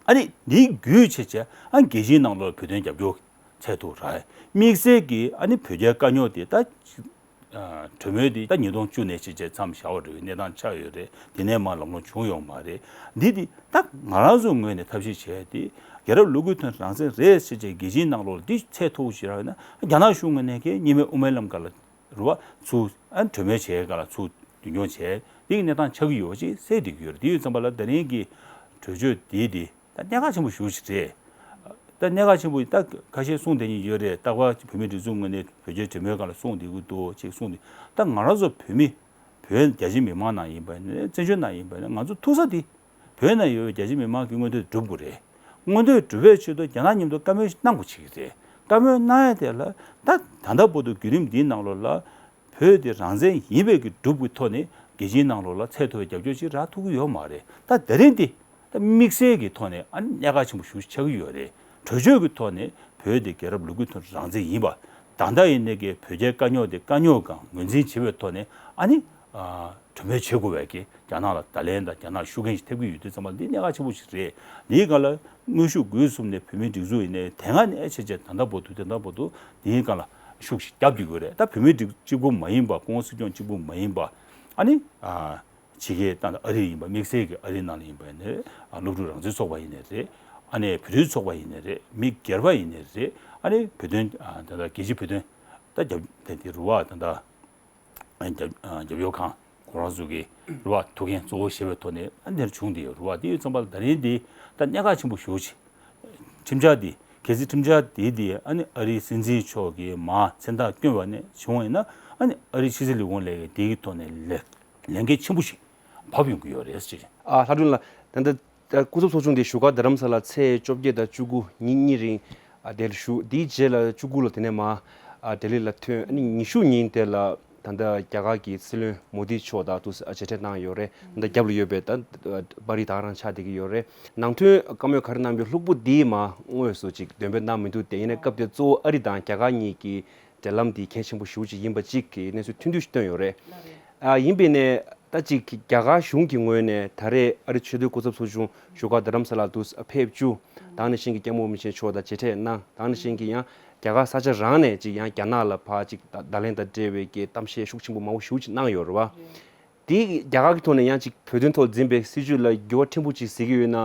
ཨ་ནི་འདི་བརྒྱུད་བྱས་བྱས་ཨ་རྒྱལ་སྤྱིའི་ནང་ལོགས་བོད་དོན་རྒྱབ་སྐྱོར་ཚད་མཐོ་རུ་རག། དམིགས་བསལ་གྱི་ཨ་ནི་བོད་རྒྱའི་དཀའ་རྙོག་དེ་ད་ཨ་གྲོས་མོལ་དེ་ད་ཉིས་སྟོང་བཅུ་ནས་བྱས་བྱས་མཚམས་བཞག་པ་རེད། གནས་སྟངས་ཆགས་ཡོད་རེད། དེ་ནས་མར་ལམ་ལྷོང་བྱུང་ཡོད་མ་རེད། འདི་དེ་ད་ང་རང་ཚོའི་ངོས་ནས་ཐབས་ཤེས་བྱས་ཏེ་རྒྱལ་རབས་ལོ་རྒྱུས་ཐོག་རང་བཙན་རེད་ཟེར་བྱས་རྒྱལ་སྤྱིའི་ནང་ལོགས་ལ་འདི་ཚད་མཐོ་པོ་ཞིག་རག་ཡོད་ན། རྒྱ་ནག་གཞུང་ངོས་ནས་ཀྱི་གཉིས་སྨན་དབུ་མའི་ལམ་སྒང་ལ་རེད་བ། ཚུར་ཨ་གྲོས་མོལ་བྱས་སྒང་ལ་ཚུར་མདུན་སྐྱོང་བྱས། འདི་གི་གནས་སྟངས་ཆགས་ཀྱི་ཡོད་ཅེས་གསལ་འགྲིག་གི་ཡོད་རེད། དེ་ཡོད་ཙམ་པ་ལ་ད་རིང་གི་གྲོས་ཆོད་འདི་དེ་ད་གནད་འགག་ཆེན་པོ་ཞེ་པོ་ཞིག་རེད། ད་གནད་འགག་ཆེན་པོ་ད་ཁ་ཤས་གསུངས་བསྡད་མཁན་ཡོད་རེད། རྟག་པར་བོད་མིའི་སྒྲིག་འཛུགས་ངོས་ནས་བོད་རྒྱའི་གྲོས་མོལ་སྒང་ལ་གསུངས་བསྡད་ཀྱི་འདུག་ཅེས་གསུངས་ཏེ། ད་ང་རང་ཚོ་བོད་མི་བོད་རྒྱ་ཆེ་མི་མང་ནང་ཡིན་པ་ནས་བཙན་བྱོལ་ནང་ཡིན་པ་ནས་ང་ཚོ་ཐུག་ས་དེ་བོད་ནང་ཡོད་པའི་རྒྱ་ཆེ་མི་མང་གི་མངོན་འདོད་སྒྲུབ་དགོས་རེད། མངོན་འདོད་སྒྲུབ་པའི་ཆེད་དུ་རྒྱ་ནག་མཉམ་དུ་བཀའ་མོལ་གནང་དགོས་བྱེད་ཀྱི་རེད། བཀའ་མོལ་གནང་ཡ་དེ་ལ་ད་ད་ལྟ་བར་དུ་བརྒྱུད་རིམ་འདིའི་ནང་ལོགས་ལ་བོད་དེ་རང་བཙན་ཡིན་པའི་གི་སྒྲུབ་ཀྱི་ཐོག་ནས་རྒྱལ་སྤྱིའི་ནང་ལོགས་ལ་ཚད་མཐོ་བའི་རྒྱབ་སྐྱོར་ཅིག་རག་ཐུབ་ཀྱི་ཡོད་མ་རེད། ད་དེ་རིང་འདི་ད་དམིགས་བསལ་གྱི་ཐོག་ནས་ཨ་ནི་གནད་འགག་ཆེན་པོ་ཞེ་པོ་ཆགས་ཀྱི་ཡོད་རེད། གྲོས་ཆོད་ཀྱི་ཐོག་ནས་བོད་དེ་རྒྱལ་རབས་ལོ་རྒྱུས་ཐོག་རང་བཙན་ཡིན་པ། ད་ལྟ་ཡིན་ནའི་གི་བོད་རྒྱའི་དཀའ་རྙོག་དེ་དཀའ་རྙོག་གང་ངོས་འཛིན་བྱེད་པའི་ཐོག་ནས་ཨ་ནི་ཨ་གྲོས་མོལ་བྱེད་དགོས་པའི་གི་རྒྱ་ནག་ལ་བརྡ་ལན་དང་རྒྱ་ནག་ཤུགས་རྐྱེན་ཞིག་ཐེབས་ཀྱི་ཡོད་དུས་ཙམ་པ་འདི་གནད་འགག་ཆེན་པོ་ཞིག་རེད། འདིའི་སྒང་ལ་དངོས་ཤུགས་སྒོས་བཟུང་ནས་བོད་མིའི་སྒྲིག་འཛུགས་ཡིན་ནའི་དེ་སྔ་ནས་བྱས་བྱས་ད་ལྟ་བར་དུ་དེ་ལྟ་བར་དུ་འདིའི་སྒང་ལ་ཤུགས་ཤིག་རྒྱབ་ཀྱི་ཡོད་རེད། ད་བོད་མིའི་སྒྲིག་གཅིག་པུ་མ་ཡིན་པ། སྐུ་ངོ་སྲིད་སྐྱོང་གཅིག་པུ་མ་ཡིན་པ། ཨ་ནི་ཨ་ཕྱི་རྒྱལ་ད་ལྟ་ཨ་རི་ཡིན་པ། དམིགས་བསལ་གྱི་ཨ་རི་ནང་ལ་ཡིན་པ་ཡིན་ནའི་ཨ་སློབ་ཕྲུག་རང་བཙན་ཚོགས་པ་ཡིན་ནའི་རེད། ཨ་ནི་བོད་རིགས་ཚོགས་པ་ཡིན་ནའི་རེད། མི་སྒེར་པ་ཡིན་ནའི་རེད། ཨ་ནི་བོད་དོན་ཨ་ད་ལྟ་རྒྱལ་སྤྱིའི་བོད་དོན་ད་རྒྱབ་དེ་དེ་རུ་བ་ད་ལྟ་རྒྱབ་རྒྱབ་སྐྱོར་ཁང་ཁོ་རང་ཚོ་གི་རུ་བ་ཐུགས་འགན་གཙོ་བོ་བཞེས་པའི་ཐོག་ནས་ཨ་འདིར་བྱུང་བསྡད་ཡོད་རུ་བ། དེ་ཡོད་ཙམ་པ་ལ་ད་རིང་འདི་ད་གནད་འགག་ཆེན་པོ་ཞེ་པོ་ཅིག་ཁྲིམས་འཆར་འདི་གལ་སྲིད་ཁྲིམས་འཆར་འདི་འདི་ཨ་ནི་ཨ་རིའི་སྲིད་འཛིན་མཆོག་གིས་མར་མཚན་རྟགས་བསྐྱོན་པ་ནས་བྱུང་བ་ཡིན་ན། ཨ་ནི་ཨ་རིའི་ཕྱི་སྲིད་ལས་ཁུངས་ལས་ཀྱིས་འདི་གི་ཐོག་ནས་ལས་ལས་འགན་ཆེན་པོ་ཞིག་བབས་ཡོང་གི་ཡོད་རེད་ཟེར། ཨ་ལྷ་སྒྲོན་ལགས། ད་ལྟ་སྐུ་ཚབ་ཚོགས་ཆུང་དེ་བཞུགས་སྒར་རྡ་རམ་ས་ལ་ཚེས་བཅོ་བརྒྱད་དང་བཅུ་དགུ་ཉིན་གཉིས་རིང་ཨ་དེར་བཞུགས། དེའི་རྗེས་ལ་བཅུ་དགུ་ལ་དེ་ནས་མར་ཨ་ལྡི་ལི་ལ་ཐོན། ཨ་ནི་ཉི་ཤུ་ཉིན་དེ་ལ་ད་ལྟ་རྒྱ་གར་གྱི་སྲིད་བློན་མོ་དི་མཆོག་དང་དུ་ཨ་མཇལ་འཕྲད་གནང་ཡོད་རེད། ད་ལྟ་རྒྱབ་ལ་ཡོད་པའི་ད་པར་རིས་ད་ག་རང་ཆགས་བསྡད་ཀྱི་ཡོད་རེད། ནང་དོན་བཀའ་མོལ་ག་རེ་གནང་པའི་ལྷུག་པོ་དེ་མར་དངོས་སུ་ཅིག་འདོན་སྤེལ་གནང་མི་འདུག་སྟེ། ཡིན་ནའི་སྐབས་དེར་གཙོ་བོ་ཨ་རི་དང་རྒྱ་གར་གཉིས་ཀྱི་འབྲེལ་ལམ་འདི་གལ་ཆེན་པོ་ཞེ་པོ་ཅིག་ཡིན་པ་ཅིག་གི་གནས་ཚུལ་ཐུང་ཐུང་ཞིག་བཏོན་ཡོད་རེད། ཨ་ཡིན་པས་ནས་ད་ཅིག་རྒྱ་གར་གཞུང་གི་ངོས་ནས་ད་རེས་ཨ་རི་ཆེས་མཐོའི་སྐུ་ཚབ་ཚོགས་ཆུང་བཞུགས་སྒར་རྡ་རམ་ས་ལ་དུ་ཕེབས་བཅུག་དེ་ནང་བཞིན་གྱི་སྐྱབས་མགོན་རིན་པོ་ཆེ་མཆོག་དང་མཇལ་འཕྲད་གནང་། དེ་ནང་བཞིན་གྱི་ཡང་རྒྱ་གར་ས་ཆ་རང་ནས་ཅིག་ཡང་རྒྱ་ནག་ལ་ཕར་ཅིག་བརྡ་ལན་དང་འབྲེལ་བའི་གི་གཏམ་བཤད་ཤུགས་ཆེན་པོ་མང་པོ་ཞེ་པོ་ཅིག་གནང་ཡོད་རེད་བ། དེ་རྒྱ་གར་གྱི་ཐོག་ནས་ཡང་ཅིག་བོད་དོན་ཐོག་འཛིན་པའི་སྲིད་བྱུས་ལ་འགྱུར་བ་ཕྲན་བུ་ཅིག་གཟིགས་ཀྱི་ཡོད་ན།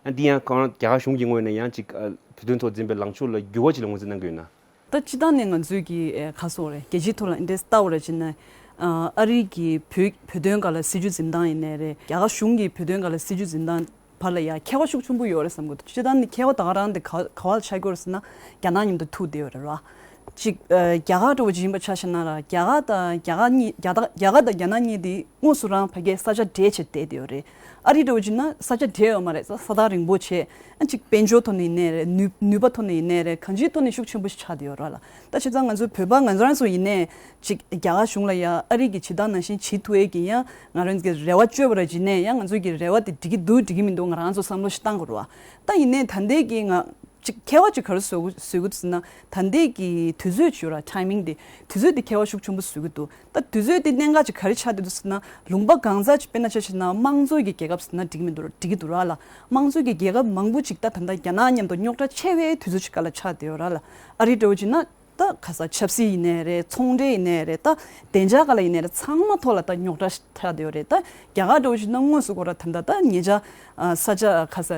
ཡང་འདི་ཡང་གང་རྒྱ་གར་གཞུང་གི་ངོས་ནས་ཡང་ཅིག་ཨ་བོད་དོན་ཐོག་འཛིན་པའི་ལངས་ཕྱོགས་ལ་འགྱུར་བ་ཅིག་ལ་ངོས་འཛིན་གནང་གི་ཡོད་ན། ད་སྤྱིར་བཏང་ནས་ང་ཚོས་ཀྱི་ཨེ་ག་སོགས་རེད། རྒྱལ་སྤྱིའི་ཐོག་ལ་འདི་འདྲ་ལྟ་བ་རེད་བྱས་ན། ཨ་ཨ་རི་གི་བོད་བོད་དོན་སྒང་ལ་སྲིད་བྱུས་འཛིན་སྟངས་ཡིན་ནའི་རེད། རྒྱ་གར་གཞུང་གི་བོད་དོན་སྒང་ལ་སྲིད་བྱུས་འཛིན་སྟངས་བར་ལ་ཡང་ཁྱད་པར་ཤུགས་ཆེན་པོ་ཡོད་རེད་བསམ་གྱི་འདུག་སྤྱིར་བཏང་ནས་ཁྱད་པར་ད་ག་རང་དེ་ག་ག་བ་ལ་ཆགས་ཀྱི་ཡོད་རེད་ཟེར་ན། རྒྱ་ནག་མཉམ་དུ་ཐུག་བསྡད་ཡོད་རེད་བ། གཅིག་ཨ་རྒྱ་གར་འདྲ་བོ་ཅིག་ཡིན་པ་ཆ་བཞག་ན་ར། རྒྱ་གར་དང་རྒྱ་དག་རྒྱ་གར་དང་རྒྱ་ནག་གཉིས་དེ་དངོས་སུ་རང་ཕ་གིའི་ས་ཆ་འབྲེལ་བྱས་བསྡད་དེ་ཡོད་རེད། ཨ་རི་འདྲ་བོ་ཅིག་ན་ས་ཆ་འབྲེལ་ཡོད་མ་རེད། ས་ས་ཐག་རིང་པོ་བྱས། ཨ་གཅིག་དཔལ་འབྱོར་ཐོག་ནས་ཡིན་ནའི་རེད། ནུས་ནུས་པ་ཐོག་ནས་ཡིན་ནའི་རེད། གང་ཅིའི་ཐོག་ནས་ཤུགས་ཆེན་པོ་ཞིག་ཆགས་བསྡད་ཡོད་རེད་ལ། ད་བྱས་ཙང་ང་ཚོ་བོད་པ་ང་ཚོ་རང་ཚོ་ཡིན་ནའི་གཅིག་རྒྱ་གར་གཞུང་ལ་ཡ་ཨ་རི་གིས་ཇི་ལྟར་ནང་བཞིན་བྱེད་ཐུབ་ཡས་ཀྱི་ཡང་ང་རང་ཚོ་གི་རེ་བ་བཅོལ་བ་ར་བྱས་ནའི་ཡང་ང་ཚོ་གི་རེ་བ་དེ་འགྲིག་གི་འདུག་འགྲིག་གི་མི་འདུག་ང་རང་ཚོ་བསམ་བློ་ཞིག་བཏང་དགོས་རེད་བ། ད་ཡིན་ནའི་ད་ལྟའི་གི་ང་ཅིག་ཁྱད་པར་ཅིག་ག་རེ་བཟོ་གི་བཟོ་གི་འདུག་ཟེར་ན། ད་ལྟའི་གི་དུས་ཚོད་ཅིག་ཡོད་ར། ཊའི་མིང་དེ། དུས་ཚོད་དེ་ཁྱད་པར་ཤུགས་ཆེན་པོ་བཟོ་གི་འདུག་ད་དུས་ཚོད་དེ་གནད་འགག་ཅིག་ག་རེ་ཆགས་བསྡད་འདུག་ཟེར་ན། ལུང་པ་གང་ཟག་ཅིག་དཔེར་ན་ཆ་བཞག་ན་དམངས་གཙོ་གི་རྒྱལ་ཁབ་ཟེར་ན་འགྲིག་གི་མི་འདུག་འགྲིག་གི་འདུག་ར་ལ། དམངས་གཙོ་གི་རྒྱལ་ཁབ་མང་པོ་ཅིག་ད་ད་ལྟ་རྒྱ་ནག་མཉམ་དུ་རྙོག་དྲ་ཆེ་བའི་དུས་ཚོད་ཅིག་སྒང་ལ་ཆགས་བསྡད་ཡོད་ར་ལ། ཨ་རི་འདྲ་བོ་ཅིག་ན། ད་ཁ་ས་ཆབ་སྲིད་ཡིན་ནའི་རེད། ཚོང་འབྲེལ་ཡིན་ནའི་རེད། ད་བདེ་འཇགས་སྒང་ལ་ཡིན་ནའི་རེད། ཚང་མ་ཐོག་ལ་ད་རྙོག་དྲ་ཆགས་བསྡད་ཡོད་རེད། ད་རྒྱ་གར་འདྲ་བོ་ཞིག་ན་དངོས་སུ་ཁོ་ར་ད་ལྟ་ད་ཉེ་ཆར་ཨ་ས་ཆ་ཁ་ས་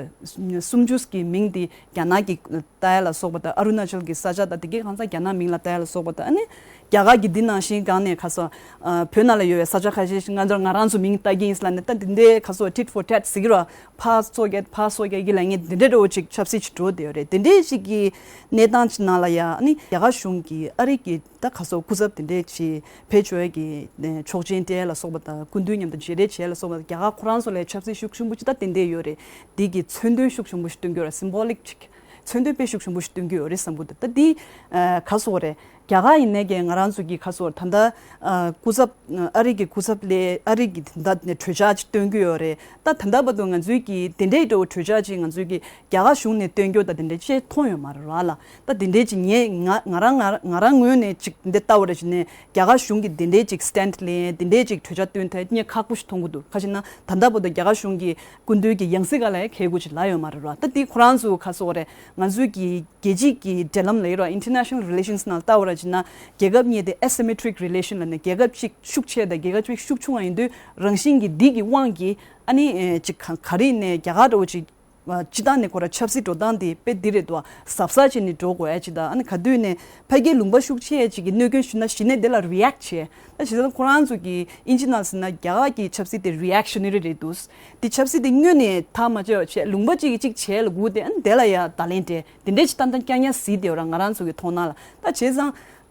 སུམ་ཅུ་གི་མིང་དེ་རྒྱ་ནག་གི་ལྟ་ཡ་ལ་སོགས་པ་དང་། ཨ་རུ་ན་ཅལ་གྱི་ས་ཆ་དང་དེ་གའི་གང་ས་རྒྱ་ནག་མིང་ལ་ལྟ་ཡ་ལ་སོགས་པ་དང་། ཨ་ནི་རྒྱ་གར་གྱི་འདི་ནང་བཞིན་སྒང་ནས་ཁ་ས་ཨ་བོད་ནང་ལ་ཡོད་པའི་ས་ཆ་ཁ་ཤས་ཤིག་ང་ཚོ་ང་རང་ཚོ་མིང་ལྟ་གི་ཡིན་ཟེར་ལབ་ནས། ད་འདི་འདྲའི་ཁ་ས་tit for tat ཟེར་གྱི་ར། ཕར་སོ་བརྒྱབ་ཕར་སོ་བརྒྱབ་ཀྱི་ལབ་མཁན་དེ་འདྲའི་འདྲ་བོ་ཅིག་ཆབ་སྲིད་ཅིག་འགྲོ་བསྡད་ཡོད་རེད། དེ་འདྲའི་ཞིག་གི་གནས་སྟངས་ཅིག་ནང་ལ་ཡ་ཨ་ནི་རྒྱ་གར་གཞུང་གིས་ཨ་རི་གི་ད་ག་སོ་སྐུ་ཚབ་དེ་འདྲའི་ཅིག་ཕེབས་ཆོག་ཡ་གི་ཆོག་མཆན་སྤྲད་ཡ་ལ་སོགས་པ་དང་། སྐུ་མདུན་མཉམ་དུ་མཇལ་འཕྲད་བྱས་ལ་སོགས་པ། རྒྱ་གར་ཁོ་རང་ཚོ་ལ་ཆབ་སྲིད་ཤུགས་ཆེན་པོ་ཅིག་ད་དེ་འདྲས་ཡོད་རེད། དེ་གི་མཚོན་དོན་ཤུགས་ཆེན་པོ་ཞིག་སྟོན་གྱི་ཡོད་རེད། སིམ་བོ་ལིག་ཅིག་མཚོན་དོན་དཔེ་ཤུགས་ཆེན་པོ་ཞིག་སྟོན་གྱི་ཡོད་རེད་བསམ་གྱི་འདུག་ད་འདི་ཨ་ག་སོ་རེད། རྒྱ་གར་ཡིན་ནའི་གི་ང་རང་ཚོ་གི་ཁ་སོ་ད་ལྟ་ཨ་སྐུ་ཚབ་ཨ་རི་གི་སྐུ་ཚབ་ལ་ཨ་རི་གི་ད་ལྟ་ནས་གྲོས་འཆར་ཅིག་སྟོན་གྱི་ཡོད་རེད། ད་ད་ལྟ་བར་དུ་ང་ཚོའི་གི་དེ་འདྲའི་འདྲ་བོ་གྲོས་འཆར་ཅིག་ང་ཚོའི་གི་རྒྱ་གར་གཞུང་ནས་སྟོན་རྒྱུ་ད་དེ་འདྲའི་ཅིག་མཐོང་ཡོད་མ་རེད་ར་ལ། ད་དེ་འདྲའི་ཅིག་ངས་ང་ང་རང་ང་ང་རང་ངོས་ནས་ཅིག་འདི་ལྟ་བ་རེ་བྱས་ནས་རྒྱ་གར་གཞུང་གི་དེ་འདྲའི་ཅིག་སི་ཊེན་ཌི་ལེན། དེ་འདྲའི་ཅིག་གྲོས་འཆར་སྟོན་ཐལ་ངས་ཁག་པོ་ཞིག་མཐོང་གི་འདུག་ག་ཅི་ན་ད་ལྟ་བར་དུ་རྒྱ་གར་གཞུང་གི་སྐུ་མདུན་གྱི་ཡང་སྲིད་སྒང་ལ་ཡང་ཁེལ་དགོས་ཅིག་ལ་ཡོད་མ་རེད་ར། ད་དེ་ཁོ་རང་ཚོ་ཁ་སོ་རེད། ང་ཚོའི་གི་རྒྱལ་སྤྱི་གི་འབྲེལ་ལམ་ལ་ཡོད་ར། ཨིན་ཊར་ནེ་ཤ་ནལ་རི་ལེ་ཤན་སི་ནང་ལྟ་བ་ར་བྱས་ན་རྒྱལ་ཁབ་གཉིས་དེ་ཨེ་སི་མེ་ཊི་རིག་རི་ལེ་ཤན་ལ་ནས་རྒྱལ་ཁབ་གཅིག་ཤུགས་ཆེ་དང་རྒྱལ་ཁབ་གཅིག་ཤུགས་ཆུང་བ་ཡིན་དུས་རང་བཞིན་གྱི་འདི་གི་དབང་གིས་ཨ་ནི་ཨེ་ཅིག་ག་ག་རེ་ནས་རྒྱ་གར་འདྲ་བོ་ཅིག་སྤྱི་བཏང་ནས་ཁོ་ར་ཆབ་སྲིད་འགྲོ་སྟངས་དེ་དཔེ་འདི་རེད་འདུག་བ། གཟབ་གཟབ་བྱས་ནས་འགྲོ་དགོས་ཡ་ཅིག་དང་། ཨ་ནི་ག་དུས་ནས་ཕ་གིའི་ལུང་པ་ཤུགས་ཆེ་ཡ་ཅིག་གི་གནོད་སྐྱོན་ཞུས་ན་གཞི་ནས་དེ་ལ་རི་ཨེག་ཊི་བྱས། ད་བྱས་ཙང་ཁོ་རང་ཚོ་གི་ཨིན་ཇི་ནང་ཟེར་ན་རྒྱ་གར་གྱི་ཆབ་སྲིད་དེ་རི་ཨེག་ཤ་ན་རི་རེད་འདུག་དེ་ཆབ་སྲིད་དེ་སྔོན་ནས་ཐག་མ་ཆོད་བྱས། ལུང་པ་གཅིག་གིས་གཅིག་བྱས་ལ་སྒུག་སྟེ་ཨ་ནི་དེ་ལ་ཡ་བརྡ་ལན་སྤྲད། དེ་འདྲས་ཅིག་ཏན་ཏན་རྐྱང་རྐྱང་གཟིགས་བསྡད་ཡོད་ར། ང་རང་ཚོ་གི་མཐོང་སྣང་ལ། ད་བྱས་ཙང་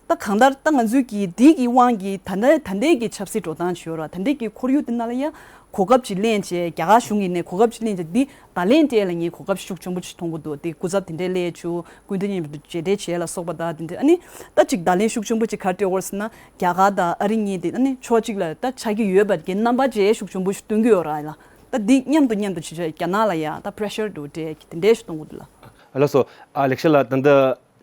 ད་གང་ལྟར་ད་ང་ཚོའི་གི་འདི་གི་དབང་གིས་ད་ལྟ་ད་ལྟའི་གི་ཆབ་སྲིད་འགྲོ་སྟངས་ཅིག་ཡོད་ར། ད་ལྟའི་གི་ཁོར་ཡུག་དེ་ནང་ལ་ཡ་གོ་སྐབས་ཅིག་ལེན་བྱས། རྒྱ་གར་གཞུང་གིས་ནས་གོ་སྐབས་ཅིག་ལེན་བྱས། འདི་བརྡ་ལན་སྤྲད་ལ་ངས་གོ་སྐབས་ཤུགས་ཆེན་པོ་ཅིག་མཐོང་གི་འདུག་དེ་སྐུ་ཚབ་དེ་འདྲས་སླེབས་བྱུང་། སྐུ་མདུན་མཉམ་དུ་མཇལ་འཕྲད་བྱས་ལ་སོགས་པ་དང་། དེ་འདྲས་ཨ་ནི་ད་ཅིག་བརྡ་ལན་ཤུགས་ཆེན་པོ་ཅིག་ག་རེ་སྤྲད་ཡོད་ཟེར་ན། རྒྱ་གར་དང་ཨ་རི་གཉིས་དེ་ཨ་ནི་ཕྱོགས་གཅིག་ལ་ད་ཆགས་ཀྱི་ཡོད་པ་གི་རྣམ་པ་ཅིག་ཤུགས་ཆེན་པོ་ཞིག་སྟོན་གྱི་ཡོད་ར་ལ། ད་འདི་མཉམ་དུ་མཉམ་དུ་བྱེད་ཆོག་རྒྱ་ནག་ལ་ཡ་ད་པེ་རེ་ཤར་འདྲ་བོ་སྤྲད་ཀྱི་དེ་འདྲས་ཤིག་གཏོང་གི་འདུག་ལ། ལགས་སོ། ཨ་ལེགས་ཤ་ལགས། ད་ལྟ་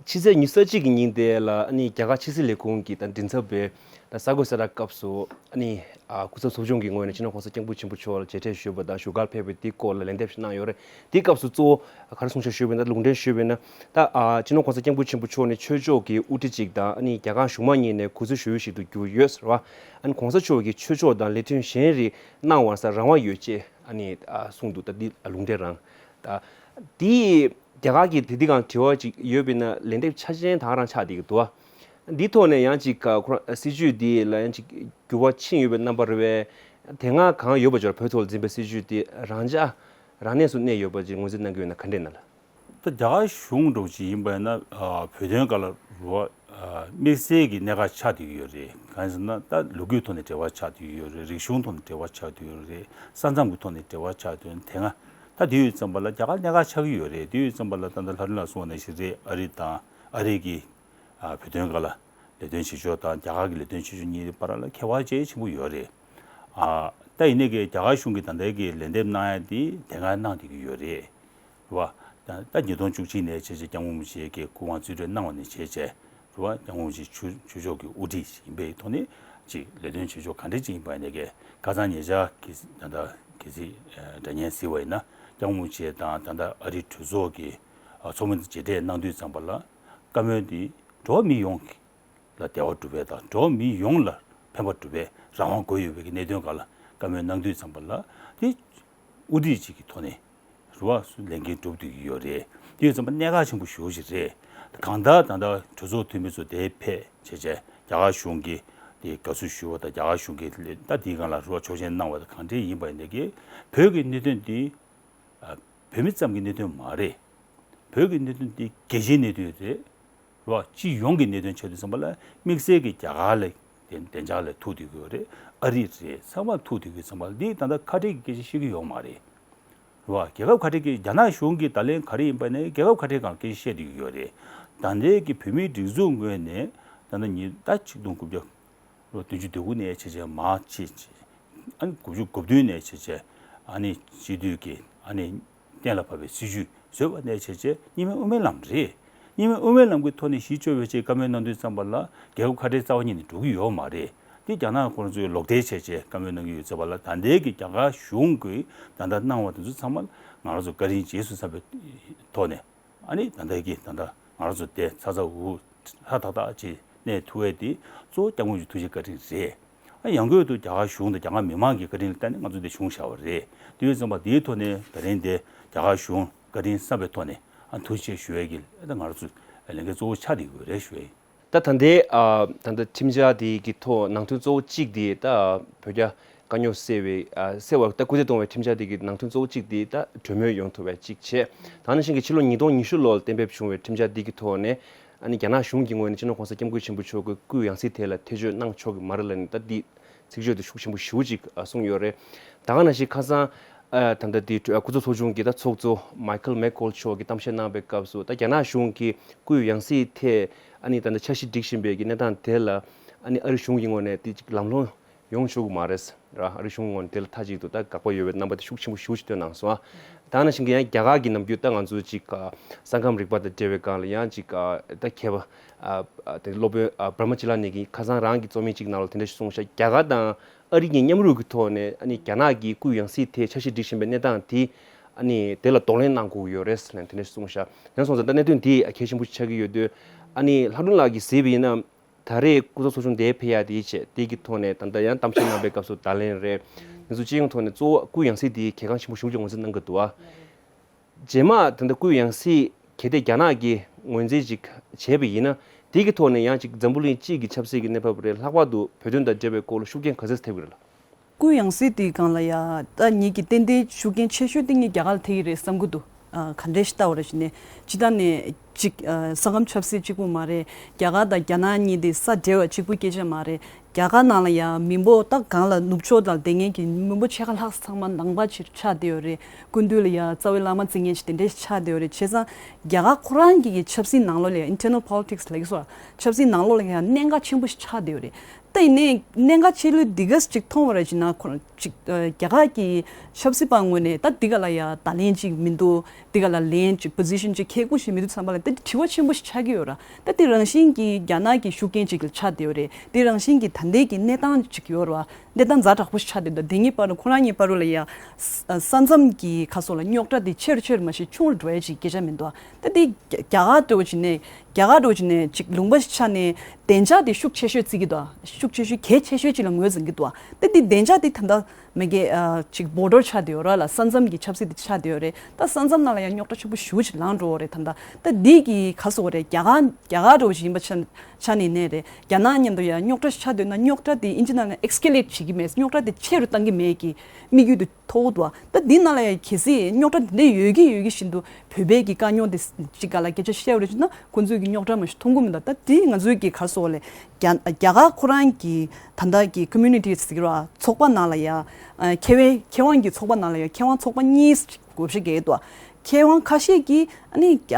ཕྱི་ཚེས་ཉི་ཤུ་རྩ་གཅིག་གི་ཉིན་དེ་ལ་ཨ་ནི་རྒྱ་གར་ཕྱི་སྲིད་ལས་ཁུངས་ཀྱི་ད་མགྲིན་ཚབ་པས་ད་གསར་འགོད་གསལ་བསྒྲགས་སྐབས་སུ་ཨ་ནི་ཨ་སྐུ་ཚབ་ཚོགས་ཆུང་གི་ངོས་ནས་སྤྱི་ནོར་གོང་ས་སྐྱབས་མགོན་ཆེན་པོ་མཆོག་ལ་མཇལ་འཕྲད་ཞུས་པ་དང་བཞུགས་སྒར་ཕེབས་པའི་དེའི་སྐོར་ལ་ལན་འདེབས་ཤིག་གནང་ཡོད་རེད། དེའི་སྐབས་སུ་གཙོ་བོ་ག་རེ་གསུང་བཤད་ཞུས་པ་ཡིན་ན། ལུང་འདྲེན་ཞུས་པ་ཡིན་ན། ད་ཨ་སྤྱི་ནོར་གོང་ས་སྐྱབས་མགོན་ཆེན་པོ་མཆོག་ནས་ཆོས་ཕྱོགས་ཀྱི་དབུ་ཁྲིད་ཅིག་དང་ཨ་ནི་རྒྱ་གར་གཞུང་མང་གཉིས་ནས་གུས་བརྩི་ཞུ་ཡུལ་ཞིག་ཏུ་གྱུར་ཡོད་ཟེར་བ། ཨ་ནི་གོང་ས་མཆོག་གིས་ཆོས་ཕྱོགས་དང་ལས་དོན་གཞན་རིགས་གནང་བར་ས་རང་དབང་ཡོད་ཅེས་ཨ་ནི་ཨ་གསུངས་འདུག་ད་འདི་ལུང་འདྲེན་རང་ད་འདི། རྒྱ་གར་གྱི་དེ་འདི་གང་དྲི་བ་ཅིག་ཡོད་པས་ན་ལན་འདེབས་ཆ་ཅན་ད་ག་རང་ཆགས་བསྡད་ཀྱི་འདུག་བ། འདིའི་ཐོག་ནས་ཡང་ཅིག་ཁོ་རང་སྲིད་བྱུས་འདི་ལ་ཡང་ཅིག་འགྱུར་བ་ཕྱིན་ཡོད་པའི་རྣམ་པ་རེད་པས། དེ་སྔ་གང་ཡོད་པ་འབྱོར་བོད་ཐོག་ལ་འཛིན་པའི་སྲིད་བྱུས་འདི་རང་འཇགས་རང་གནས་སུ་གནས་ཡོད་པ་ཅིག་ངོས་འཛིན་གནང་གི་ཡོད་ན་ག་འདྲས་ན་ལ། ད་རྒྱ་གར་གཞུང་འདྲ་བོ་ཅིག་ཡིན་པ་ཡིན་ན་བོད་དོན་སྒང་ལ་རུ་བ་དམིགས་བསལ་གྱི་གནད་འགག་ཆགས་བསྡད་ཀྱི་ཡོད་རེད། གང་ཡིན་ཟེར་ན་ད་ལོ་རྒྱུས་ཐོག་ནས་འབྲེལ་བ་ཆགས་བསྡད་ཀྱི་ཡོད་རེད། རིག་གཞུང་ཐོག་ནས་འབྲེལ་བ་ཆགས་བསྡད་ཀྱི་ཡོད་རེད། ས་མཚམས་ཀྱི་ཐོག་ནས་འབྲེལ་བ་ཆགས་བསྡད་ཡོད་རེད། དེ་སྔ། ད་དེ་ཡོད་ཙམ་པ་ལ་རྒྱ་གར་གནད་འགག་ཆགས་ཀྱི་ཡོད་རེད། དེ་ཡོད་ཙམ་པ་ལ་ད་ལྟ་ལྷ་རིན་ལགས་གསུངས་པ་ནང་བཞིན་རེད། ཨ་རི་དང་ཨ་རི་གི་ཨ་བོད་དོན་སྒང་ལ་ལས་དོན་བྱེད་ཕྱོགས་དང་རྒྱ་གར་གྱི་ལས་དོན་བྱེད་ཕྱོགས་གཉིས་བར་ལ་ཁྱད་པར་ཇེ་ཆེན་པོ་ཡོད་རེད། ཨ་ད་ཡིན་ནའི་གི་རྒྱ་གར་གཞུང་གིས་ད་ལྟའི་གི་ལན་འདེབས་གནང་ཡ་དེ་དེ་སྔ་གནང་བསྡད་ཀྱི་ཡོད་རེད། རེད་བ། ད་ད་ཉིས་སྟོང་བཅུ་གཅིག་ནས་བྱས་བྱས་སྐྱབས་མགོན་རིན་པོ་ཆེ་གིས་སྐུ་དབང་རྩིས་སྤྲོད་གནང་བ་ནས་བྱས་བྱས། རེད་བ། སྐྱབས་མགོན་རིན་པོ་ཆེ་ཆོས་ཆོས་ཕྱོགས་ཀྱི་དབུ་ཁྲིད་ཞིག་ཡིན་པའི་ཐོག་ནས་ཅིག་ལས་དོན་བྱེད་ཕྱོགས་ག་འདྲ་ཅིག་ཡིན་པ་ཡིན་ནའི་གི་ཁ་སང་ཉེ་ཆར་གི་ད་ལྟ་གལ་སྲིད་སྒྲ་སྙན་གཟིགས་པ་ཡིན་ན་སྐྱབས་མགོན་རིན་པོ་ཆེ་དང་ད་ལྟ་ཨ་རིའི་གྲོས་ཚོགས་ཀྱི་ཚོགས་མི་མཇལ་འཕྲད་གནང་དུས་ཙམ་པ་ལ་བཀའ་མོལ་འདི་འགྲོ་བ་མི་ཡོངས་ཀྱི་ལ་བདེ་བ་སྒྲུབ་པའི་དང་འགྲོ་བ་མི་ཡོངས་ལ་ཕན་པ་སྒྲུབ་པའི་རང་དབང་དགོས་ཡོད་པའི་གནད་དོན་སྒང་ལ་བཀའ་མོལ་གནང་དུས་ཙམ་པ་ལ་དེ་དབུ་ཁྲིད་ཅིག་གི་ཐོག་ནས་རེད་བ་སུ་ལས་འགན་སྒྲུབ་བསྡད་ཀྱི་ཡོད་རེད། དེ་ཡོད་ཙམ་པ་གནད་འགག་ཆེན་པོ་ཞེ་པོ་ཅིག་རེད། གང་ལྟར་ད་ལྟ་གྲོས་ཚོགས་འཐུས་མི་ཚོ་དེ་ཕེབས་བྱས་བྱས་རྒྱ་གར་གཞུང་གིས་དེ་དགའ་བསུ་ཞུ་བ་དང་རྒྱ་གར་གཞུང་གིས་ད་དེའི་སྒང་ལ་རེད་བ་ཆོག་མཆན་གནང་བ་དང་གང་འདྲས་ཡིན་པ་ཡིན་ནའི་གི་བོད་ཀྱི་གནད་དོན་འདི་བོད་མི་ཙམ་གྱི་གནད་དོན་མ་རེད། བོད་ཀྱི་གནད་དོན་འདི་རྒྱལ་སྤྱིའི་གནད་དོན་རེད། རེད་བ། སྤྱི་ཡོངས་ཀྱི་གནད་དོན་ཆགས་དུས་ཙམ་པ་ལ་དམིགས་བསལ་གྱི་རྒྱ་གར་ལ་བདེ་བདེ་འཇགས་ལ་ཐུག་བསྡད་ཀྱི་ཡོད་རེད། ཨ་རི་རེད། ཚང་མ་ཐུག་བསྡད་ཀྱི་ཙམ་པ་ལ་འདི་ད་ལྟ་ཁ་བྲལ་གྱི་སྐད་ཆ་བཤད་ཀྱི་ཡོད་མ་རེད། རེད་བ། རྒྱལ་ཁབ་ཁ་བྲལ་གྱི་རྒྱ་ནག་གཞུང་གི་བརྡ་ལན་ག་རེ་ཡིན་པ་ནས་རྒྱལ་ཁབ་ཁ་བྲལ་སྒང་སྐད་ཆ་བཤད་བསྡད་ཀྱི་ཡོད་རེད། ད་ལྟའི་གི་བོད་མིའི་སྒྲིག་འཛུགས་ངོས་ནས་ད་ལྟ་ཉིས་ཟླ་ཆིག་སྟོང་དགུ་བརྒྱ་ལོ་བདུན་ཅུ་དོན་དགུ་ནས་བྱས་བྱས་མར་ཕྱིན་བྱས། ཨ་ནི་དགུ་བཅུ་གོ་བདུན་ནས་བྱས་བྱས་ཨ་ནི་སྤྱི་འཐུས་ཀྱི་ཨ་ནི་གཏན་ལ་ཕབ་པའི་སྲིད་བྱུས་བཟོས་པ་ནས་བྱས་བྱས་གཉིས་སྨན་དབུ་མའི་ལམ་རེད། གཉིས་སྨན་དབུ་མའི་ལམ་གྱི་ཐོག་ནས་གཞི་བཅོལ་བའི་ཆེད་བཀའ་མོལ་གནང་དུས་ཙམ་པ་ལ་རྒྱལ་ཁབ་ཁ་བྲལ་རྩ་བ་ཉིད་ནས་འགྲོ་གི་ཡོད་མ་རེད། དེ་རྒྱ་ནག་ཁོ་རང་ཚོས་ལོག་འགྲེལ་བྱས་བྱས་བཀའ་མོལ་གནང་གི་ཡོད་ཙམ་པ་ལ་ད་ལྟའི་གི་རྒྱ་གར་གཞུང་གིས་ད་ལྟ་གནང་བ་དེ་ཚོ་ཚང་མ་ང་རང་ཚོ་བཀའ་དྲིན་རྗེས་སུ་བསམ་པའི་ཐོག་ནས། ཨ་ནི་ད་ལྟ་གི་ད་ལྟ་ང་རང་ཚོ་དེ་ཚ་ཚ་འུར་ ཧྲ་ཐག་ཐག་ཅིག་གནས་ཐུབ་ཡས་དེ་གཙོ་བོ་སྐྱབས་མགོན་གྱི་ཐུགས་རྗེ་བཀའ་དྲིན་རེད། ཨ་ཡང་སྒོས་དུ་རྒྱ་གར་གཞུང་དང་རྒྱ་གར་མི་མང་གི་བཀའ་དྲིན་ལ་བརྟེན་ནས་ང་ཚོ་འདི་བྱུང་བཞག་པ་རེད། དེ་ཡོད་ཙང་པ་དེའི་ཐོག་ནས་ད་རིང་འདི་རྒྱ་གར་གཞུང་བཀའ་དྲིན་བསམ་པའི་ཐོག་ནས་ཨ་ཐུགས་རྗེ་ཆེ་ཞུ་ཡས་ཀྱི་ད་ང་རང་ཚོ་ལས་འགན་གཙོ་བོ་ཆགས་བསྡད་ཡོད་རེད་ཞུ་ཡས་ཡིན། ད་ད་ལྟའི་ཨ་ད་ལྟ་ཁྲིམས་འཆར་དེ་གི་ཐོག་ནང་དོན་གཙོ་བོ་གཅིག་དེ་ད་བོད་རྒྱ་དཀའ་རྙོག་སེལ་བའི་ཨ་སེལ་བར་ད་སྐུལ་འདེད་གཏོང་བའི་ཁྲིམས་འཆར་དེ་གི་ནང་དོན་གཙོ་བོ་གཅིག་དེ་ད་གྲོས་མོལ་ཡོང་ཐུབ་པའི་གཅིག་བྱས། ད་ནང་བཞིན་གྱི་ཕྱི་ལོ་ཉིས་སྟོང་ཉི་ཤུ་ལོར་གཏན་འབེབས་བྱུང་བའི་ཁྲིམས་འཆར་དེ་གི་ཐོག་ནས་ཨ་ནི་རྒྱ་ནག་གཞུང་གི་ངོས་ནས་སྤྱི་ནོར་༸གོང་ས་༸སྐྱབས་མགོན་ཆེན་པོ་མཆོག་གི་སྐུའི་ཡང་སྲིད་ཐད་ལ་ཐེ་བྱུས་གནང་ཆོག་གི་མ་རེད་ལབ་ནས་ད་འདི་ཚིག་བརྗོད་དེ་ཤུགས་ཆེན་པོ་ཞེ་པོ་ཅིག་གསུངས་ཡོད་རེད། ད་ག་ནང་བཞིན་ཁ་སང་ཨ་ད་ལྟ་དེ་སྐུ་ཚབ་ཚོགས་ཆུང་གི་ད་ཚོགས་གཙོ་མའི་ཁལ་མེག་ཀོལ་མཆོག་གིས་གཏམ་བཤད་གནང་བའི་སྐབས་སུ་ད་རྒྱ་ནག་གཞུང་གིས་སྐུའི་ཡང་སྲིད་ཐད་ཨ་ནི་ད་ལྟ་འཆར་གཞི་སྒྲིག་བཞིན་པའི་གི་གནས་སྟངས་དེ་ལ་ཨ་ནི་ཨ་རི་གཞུང་གི་ངོས་ནས་དེ་ཅིག་ལམ་ལྷོང་ཡོང་ཆོག་གི་མ་རེད་ར། ཨ་རི་གཞུང་ངོས་ནས་དེ་ལ་མཐའ་གཅིག་ཏུ་ད་དགག་པ་ཡོད་པའི་རྣམ་པ་དེ་ཤུགས་ཆེན་པོ་ཞེ་པོ་ཅིག་བཏོན་གནང་སོང་ཨ། ད་ག་ནང་བཞིན་གི་ཡང་རྒྱ་གར་གྱི་ནམ་རྒྱུན་ད་ང་ཚོ་ཅིག་ཨ་ས་ཁམས་རིག་པ་དང་འབྲེལ་བའི་སྒང་ལ་ཡང་ཅིག་ཨ་ད་མཁས་པ་ཨ་ཨ་དེ་སློབ་དཔོན་ཨ་བྷར་མ་ཅི་ལ་ནི་གིས་ཁ་སང་རང་གི་རྩོམ་ཡིག་ཅིག་ནང་ལ་དེ་འདྲ་ཞིག་གསུངས་ཤག་རྒྱ་གར་དང་ཨ་རི་གཉིས་མཉམ་རུབ་ཀྱི་ཐོག་ནས་ཨ་ནི་རྒྱ་ནག་གིས་སྐུའི་ཡང་སྲིད་ཐད་འཆར་གཞི་སྒྲིག་བཞིན་པའི་གནས་སྟངས་དེ་ཨ་ནི་དེ་ལ་གདོང་ལེན་གནང་དགོས་ཀྱི་ཡོད་རེད་ཟེར་ནས་དེ་འདྲ་ཞིག་གསུངས་ཤག་དེ་སོང་ཙང་ད་གནད་དོན་དེ་གལ་ཆེན་པོ་ཆགས་ཀྱི་ཡོད་དུས་ཨ་ནི་ལྷ་སྒྲོན་ལགས་ཀྱིས་གཟིགས་པ་ཡིན་ན། ད་རེས་སྐུ་ཚབ་ཚོགས་ཆུང་དེ་ཕེབས་ཡག་དེའི་ཆེད་དེ་གི་ཐོག་ནས་ད་ལྟ་ཡང་གཏམ་བཤད་གནང་པའི་སྐབས་སུ་བརྡ་ལན་རེད། ང་ཚོ་སྤྱི་ཡོངས་ཐོག་ནས་གཙོ་བོ་སྐུའི་ཡང་སྲིད་དེ་གལ་འགངས་ཆེན་པོ་ཞེ་པོ་ཅིག་ངོས་འཛིན་གནང་གི་འདུག་ཨ། རྗེས་མ་ད་ལྟ་སྐུའི་ཡང་སྲིད་གལ་ཏེ་རྒྱ་ནག་གིས་ངོས་འཛིན་ཅིག་བྱས་པ་ཡིན་ན་དེ་གི་ཐོག་ནས་ཡང་ཅིག་འཛམ་བུ་གླིང་སྤྱི་གི་ཆབ་སྲིད་ཀྱི་གནས་བབ་རེད། ལྷག་པར་དུ་བོད་དོན་དང་འབྲེལ་བའི་སྐོར་ལ་ཤུགས་རྐྱེན་ག་ཚད་ཐེབས་ཀྱི་རེད་ལགས། སྐུའི་ཡང་སྲིད་དེའི་སྒང་ལ་ཡ་ད་ངེད་ཀྱི་ཏན་ཏན་ཤུགས་རྐྱེན་ཆེ་ཤོས་དེ་ངས་རྒྱ་གར་ལ་ཐེབས་ཀྱི་རེད་བསམ་གྱི་འདུག་ཨ་ག་འདྲས་ཤིག་ལྟ་བ་རེད་ཞུས་ནས་སྤྱིར་བཏང་ནས་གཅིག་ཨ་ས་ཁམས་ཆབ་སྲིད་གཅིག་པུ་མ་རེད། རྒྱ་གར་དང་རྒྱ་ནག་གཉིས་དེ་ས་འབྲེལ་བ་གཅིག་པུ་སྐད་ཆ་མ་རེད། རྒྱ་གར་ནང་ལ་ཡ་མི་འབོར་ད་གང་ལ་ནུབ་ཕྱོགས་དང་སྡོད་མཁན་གྱི་མི་འབོར་ཕྱེད་ཀ་ལྷག་ཚང་མ་ནང་པ་ཅིག་ཆགས་བསྡད་ཡོད་རེད། སྐུ་མདུན་ལ་ཡ་རྩ་བའི་བླ་མ་བརྩི་མཁན་ཅིག་དེ་འདྲས་ཤིག་ཆགས་བསྡད་ཡོད་རེད། བྱས་ཙང་རྒྱ་གར་ཁོ་རང་གི་ཆབ་སྲིད་ནང་ལོགས་ལ་ཡ་internal politics ལབ་ཀྱི་སོ་ཆབ་སྲིད་ནང་ལོགས་ལ་ཡ་གནད་འགག་ཆེན་པོ་ཞིག་ཆགས་བསྡད་ཡོད་རེད། ད་ཡིན་ནའི་གནད་འགག་ཆེ་ལོས་འདི་ག་ཅིག་མཐོང་བ་རེད་ཅེ་ན་ཁོ་རང་ཅིག་ཨ་རྒྱ་གར་གྱི་ཆབ་སྲིད་པ་ངོས་ནས་ད་འདི་ག་ལ་ཡ་བརྡ་ལན་ཅིག་མི་འདུག་འདི་ག་ལ་ལན་ཅིག་position ཅིག་ཁྱད་ཁུ་ཞིག་མི་འདུག་བསམ་པ་ལ་ད་དྲི་བ་ཆེན་པོ་ཞིག་ཆགས་ཀྱི་ཡོད་ར། ད་དེ་རང་བཞིན་གྱིས་རྒྱ་ནག་གི་ཤུགས་རྐྱེན་ཅིག་ལ་ཆགས་བསྡད་ཡོད་རེད། དེ་རང་བཞིན་གྱིས་ད་ལྟའི་གི་གནས་སྟངས་ཅིག་ཡོད་ར། གནས་སྟངས་ཛ་དྲག་པོ་ཞིག་ཆགས་བསྡད་འདུག་དེ་གཉིས་བར་དུ་ཁོ་རང་གཉིས་བར་དུ་ལ་ཡ་ས་ས་མཚམས་ཀྱི་ཁ་སོགས་ལ་རྙོག་དྲ་དེ་ཆེ་རུ་ཆེ་རུ་མ་ཤེས་ཆུང་རུ་འགྲོ་ཡ་ཅིག་སྐད་ཆ་མི་འདུག་ད་དེ་རྒྱ་རྒྱ་གར་འདྲ་བོ་ཅིག་ནས། རྒྱ་གར་འདྲ་བོ་ཅིག་ནས་ཅིག་ལུང་པ་ཞིག་ཆགས་ནས་བདེ་འཇགས་དེ་ཤུགས་ཆེ་ཤོས་བརྩི་གི་འདུག་ཤུགས་ཆེ་ཤོས་གལ་ཆེ་ཤོས་ཅིག་ལ་ངོས་འཛིན་གྱི་འདུག་ད་དེ་བདེ་འཇགས་དེ་ད་ལྟ་མ་གི་ཨ་ཅིག་border ཆགས་བསྡད་ཡོད་ར་ལ་ས་མཚམས་ཀྱི་ཆབ་སྲིད་དེ་ཆགས་བསྡད་ཡོད་རེད། ད་ས་མཚམས་ནང་ལ་ཡང་རྙོག་དྲ་ཆེན་པོ་ཞེ་པོ་ཅིག་ལངས་འགྲོ་གི་རེད། ད་ད་འདི་གི་ག་ཟེར་དགོས་རེད། རྒྱ་གར་རྒྱ་གར་འདྲ་བོ་ཅིག་ཡིན་པ་ཆ་ཆ་ནས་ནས་རེད། རྒྱ་ནག་མཉམ་དུ་ཡང་རྙོག་དྲ་ཞིག་ཆགས་བསྡད་ན་རྙོག་དྲ་དེ་ཨིན་ཇི་ནང་ལ་escalate བྱེད་ཀྱི་མེད། རྙོག་དྲ་དེ་ཆེ་རུ་བཏང་གི་མེད་ཀྱི་དམིགས་ཡུལ་དེ་མཐོ་བོ་འདུག་ད་འདི་ནང་ལ་ཡང་གལ་སྲིད་རྙོག་དྲ་འདི་འདྲ་ཡོད་ཀྱི་ཡོད་ཀྱི་བཞིན་དུ་བོད་པའི་གི་དཀའ་རྙོག་འདི་ཅིག་སྒང་ལ་སྐད་ཆ་བཤད་པ་རེད་ཅེ་ན་ཁོང་ཚོས་ཀྱི་རྙོག་དྲ་མ་ཞིག་མཐོང་གི་མི་འདུག་ད་འདི་ང་ཚོའི་གི་ག་རེ་ཟེར་དགོས་རེད། རྒྱ་རྒྱ་གར་ཁོ་རང་གི་ད་ལྟ་གི་community ཟེར་གྱི་རེད་བ། ཚོགས་པ་ནང་ལ་ཡང་ཨ་མཁས་དབང་མཁས་དབང་གི་ཚོགས་པ་ནང་ལ་ཡང་མཁས་དབང་ཚོགས་པ་གཉིས་བགོ་བཤའ་རྒྱག་གི་འདུག་མཁས་དབང་ཁ་ཤས་ཀྱིས་ཨ་ནི་རྒྱ་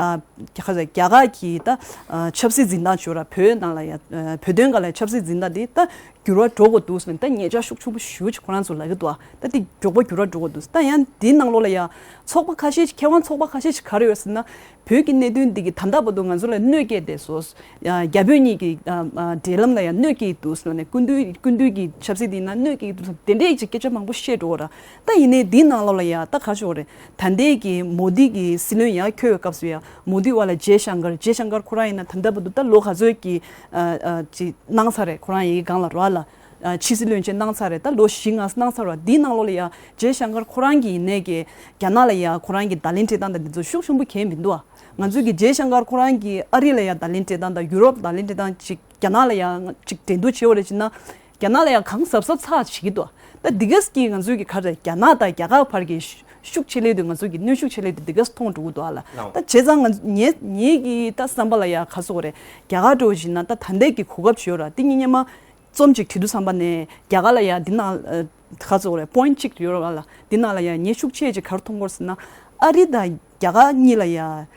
རྒྱ་རྒྱ་གར་གྱི་ད་ཨ་ཆབ་སྲིད་འཛིན་སྟངས་བྱས་ར་བོད་ནང་ལ་ཡང་ཨ་བོད་དོན་སྒང་ལ་ཆབ་སྲིད་འཛིན་སྟངས་དེ་ད་འགྱུར་བ་འགྲོ་དགོས་འདུག་ཟེར་ནས་ད་ཉེས་ཆད་ཤུགས་ཆེན་པོ་ཞེ་པོ་ཅིག་ཁོ་རང་ཚོ་ལབ་ཀྱི་འདུག་ད་དེ་མགྱོགས་པོ་འགྱུར་བ་འགྲོ་དགོས་འདུག་ད་ཡང་དེའི་ནང་ལོགས་ལ་ཡང་ཚོགས་པ་ཁ་ཤས་ཤིག་མཁས་དབང་ཚོགས་པ་ཁ་ཤས་ཤིག་ག་རེ་ཡོད་ཟེར་ན། བོད་ཀྱི་གནད་དོན་འདི་གིས་ད་ལྟ་བར་དུ་ང་ཚོ་ལ་གནོད་སྐྱེལ་བསྡད་སོང་། ཡང་རྒྱ་བོད་གཉིས་ཀྱི་ཨ་ཨ་འབྲེལ་ལམ་ལ་ཡང་གནོད་སྐྱེལ་གྱི་འདུག་ཟེར་ནས་སྐུ་མདུན་སྐུ་མདུན་གྱི་ཆབ་སྲིད་འདི་ནང་གནོད་སྐྱེལ་གྱི་འདུག་ཟེར་དེ་འདྲའི་ཅིག་སྐད་ཆ་མང་པོ་བཤད་འགྲོ་བ་ར། ད་ཡིན་ནའི་འདིའི་ནང་ལོགས་ལ་ཡང་ད་ག་རེ་ཞུ་དགོས་རེད། ད་ལྟའི་གི་མོ་དི་གི་སྲིད་བློན་ཡར་འཁྱོལ་བའི་སྐབས་སུ་ཡང་མོ་དི་བ་ལ་ཇེ་ཤང་ཀར་ཇེ་ཤང་ཀར་ཁོ་རང་ཡིན་ན་ད་ལྟ་བར་དུ་ད་ལོ་ག་ཚོད་ཀྱི་ཨ་ཨ་ཅིག་གནང་ཚར་རེད། ཁོ་རང་ཡི་གི་སྒང་ལ་ར་ལ། ཕྱི་སྲིད་བློན་ཆེན་གནང་ཚར་རེད། ད་ལོ་བཞི་ལྔ་གནང་ཚར་བ་འདིའི་ནང་ལོགས་ལ་ཡ་ཇེ་ཤང་ཀར་ཁོ་རང་གི་ཡིན་ནའི་གི་རྒྱ་ནག་ལ་ཡ་ཁོ་རང་གི་བརྡ་ལན་སྤྲད་སྟངས་དང་འདི་ཚོ་ཤུགས་ཆེན་པོ་གང་ཡང་མི་འདུག་ཨ། ང་ཚོ་གི་ཇེ་ཤང་ཀར་ཁོ་རང་གི་ཨ་རི་ལ་ཡ་བརྡ་ལན་སྤྲད་སྟངས་དང་ཡུ་རོབ་བརྡ་ལན་སྤྲད་སྟངས་ཅིག་རྒྱ་ནག་ལ་ཡ་ཅིག་འགྲན་བསྡུར་བྱེད་པ་རེད་ཅེ་ན། རྒྱ་ནག་ལ་ཡ་གང་གཟབ་གཟབ་ཚགས་བྱེད་ཀྱི་འདུག་ཨ། ད་འདི་གས་ཀྱི་ང་ཚོ་གི་ག་རེ་རྒྱ་ནག་དང་རྒྱ་གར་བར་གྱི་ཤུགས་ཆེ་ལེ་དུ་ང་ཚོ་གི་གནོན་ཤུགས་ཆེ་ལེ་དུ་འདི་གས་མཐོང་འགྲོ་གི་འདུག་ཨ་ལ། ད་བྱས་ཙང་ང་ངའི་ངའི་གི་ད་བསམ་པ་ལ་ཡ་ག་རེ་ཟེར་དགོས་རེད། རྒྱ་གར་འདྲ་བོ་ཞིག་ན་ད་ད་ལྟའི་གི་གོ་སྐབས་ཅིག་ཡོད་ར། འདི་གཉིས་སྔོན་མ། རྩོམ་ཅིག་བྲིས་དུས་ཙམ་པ་ནས་རྒྱ་གར་ལ་ཡ་འདི་ནང་ཨ་ག་ཚོད་རེད་པོ་ཡིན་ཊི་གཅིག་ཡོད་ར་བ་ལ། འདི་ནང་ལ་ཡ་ངས་ཤུགས་ཆེ་ཅིག་ག་རེ་མཐོང་གི་ཡོད་ཟེར་ན། ཨ་རི་དང་རྒྱ་གར་གཉིས་ལ་ཡ་ཨ་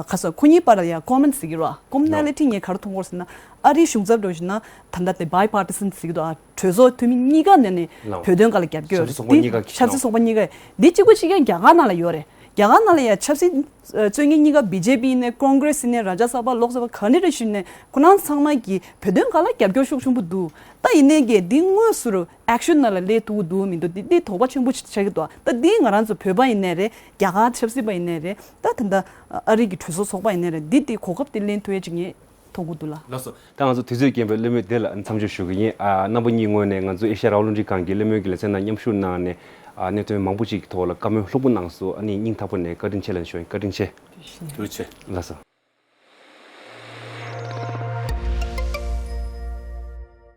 ག་ཚོད་ཁོ་གཉིས་བར་ལ་ཡ་ཀོ་མན་ཟེར་གྱི་ར་བ། ཀོ་མན་ན་ལི་ཊི་ངས་ག་རེ་མཐོང་གི་ཡོད་ཟེར་ན། ཨ་རིའི་གཞུང་ཚབ་འདྲ་བོ་ཞིག་ན་ད་ལྟ་དེ་བྷའི་པར་ཊི་སན་ཟེར་གྱི་འདུག་ཨ། གྲོས་ཚོགས་འཐུས་མི་གཉིས་ཀ་ནས་ནི་བོད་དོན་སྒང་ལ་རྒྱབ་སྐྱོར་ཆབ་སྲིད་ཚོགས་པ་གཉིས་ཀ་ཡིན། ཆབ་སྲིད་ཚོགས་པ་གཉིས་ཀ་ཡིན། འདི་གཅིག་པ་གཅིག་རྐྱང་རྒྱ་གར་ནང་ལ་ཡོད་རེད། རྒྱ་གར་ནང་ལ་ཡ་ཆབ་སྲིད་ཨ་གཙོས་མཁན་གཉིས་ཀ་བི་ཇེ་པི་ཡིན་ནའི་ཀོང་གྷི་རེ་སི་ཡིན་ནའི་རཱ་ཇ་ས་བྷ་ལོག་ས་བྷ་ག་འདྲ་རེ་ཞུས་ནའི་ཁོ་རང་ཚང་མ་གིས་བོད་དོན་སྒང་ལ་རྒྱབ་སྐྱོར་ཤུགས་ཆེན་པོ་འདུག་ད་ཡིན་ནའི་གི་འདི་དངོས་སུ་རུ་ཨེག་ཤན་ནང་ལ་སླེབས་ཐུབ་ཀྱི་འདུག་མི་འདུག་འདི་འདི་དོགས་པ་ཆེན་པོ་ཆགས་ཀྱི་འདུག་ད་འདི་ང་རང་ཚོ་བོད་པ་ཡིན་ནའི་རེད། རྒྱ་གར་ཆབ་སྲིད་པ་ཡིན་ནའི་རེད། ད་ད་ལྟ་ཨ་རི་གི་གྲོས་ཚོགས་ཚོགས་པ་ཡིན་ནའི་རེད། འདི་འདི་གོ་སྐབས་འདི་ལེན་ཐུབ་ཡ་ཅིག་ངས་ མཐོང་གི་འདུག་ལ། ལགས་སོ། ད་ང་ཚོ་དུས་ཚོད་རྐྱེན་པས་གླེང་མོལ་དེ་ལ་མཚམས་འཇོག་ཞུ་གི་ཡིན། ཨ་རྣམ་པ་གཉིས་ངོས་ནས་ང་ཚོ་ཨེ་ཤ་ཡ་རང་དབང་རླུང་འཕྲིན་ཁང་གི་གླེང་མོལ་གྱི་ལེ་ཚན་ནང་མཉམ་ཞུགས་གནང་ནས། ཨ་གནད་དོན་མང་པོ་ཅིག་གི་ཐོག་ལ་བཀའ་མོལ་ལྷུག་པོ་གནང་སོང་། ཨ་ནི་སྙིང་ཐག་པ་ནས་བཀའ་དྲིན་ཆེ་ལབ་ཞུ་ཡིན། བཀའ་དྲིན་ཆེ། ཐུགས་རྗེ་ཆེ། ལགས་སོ།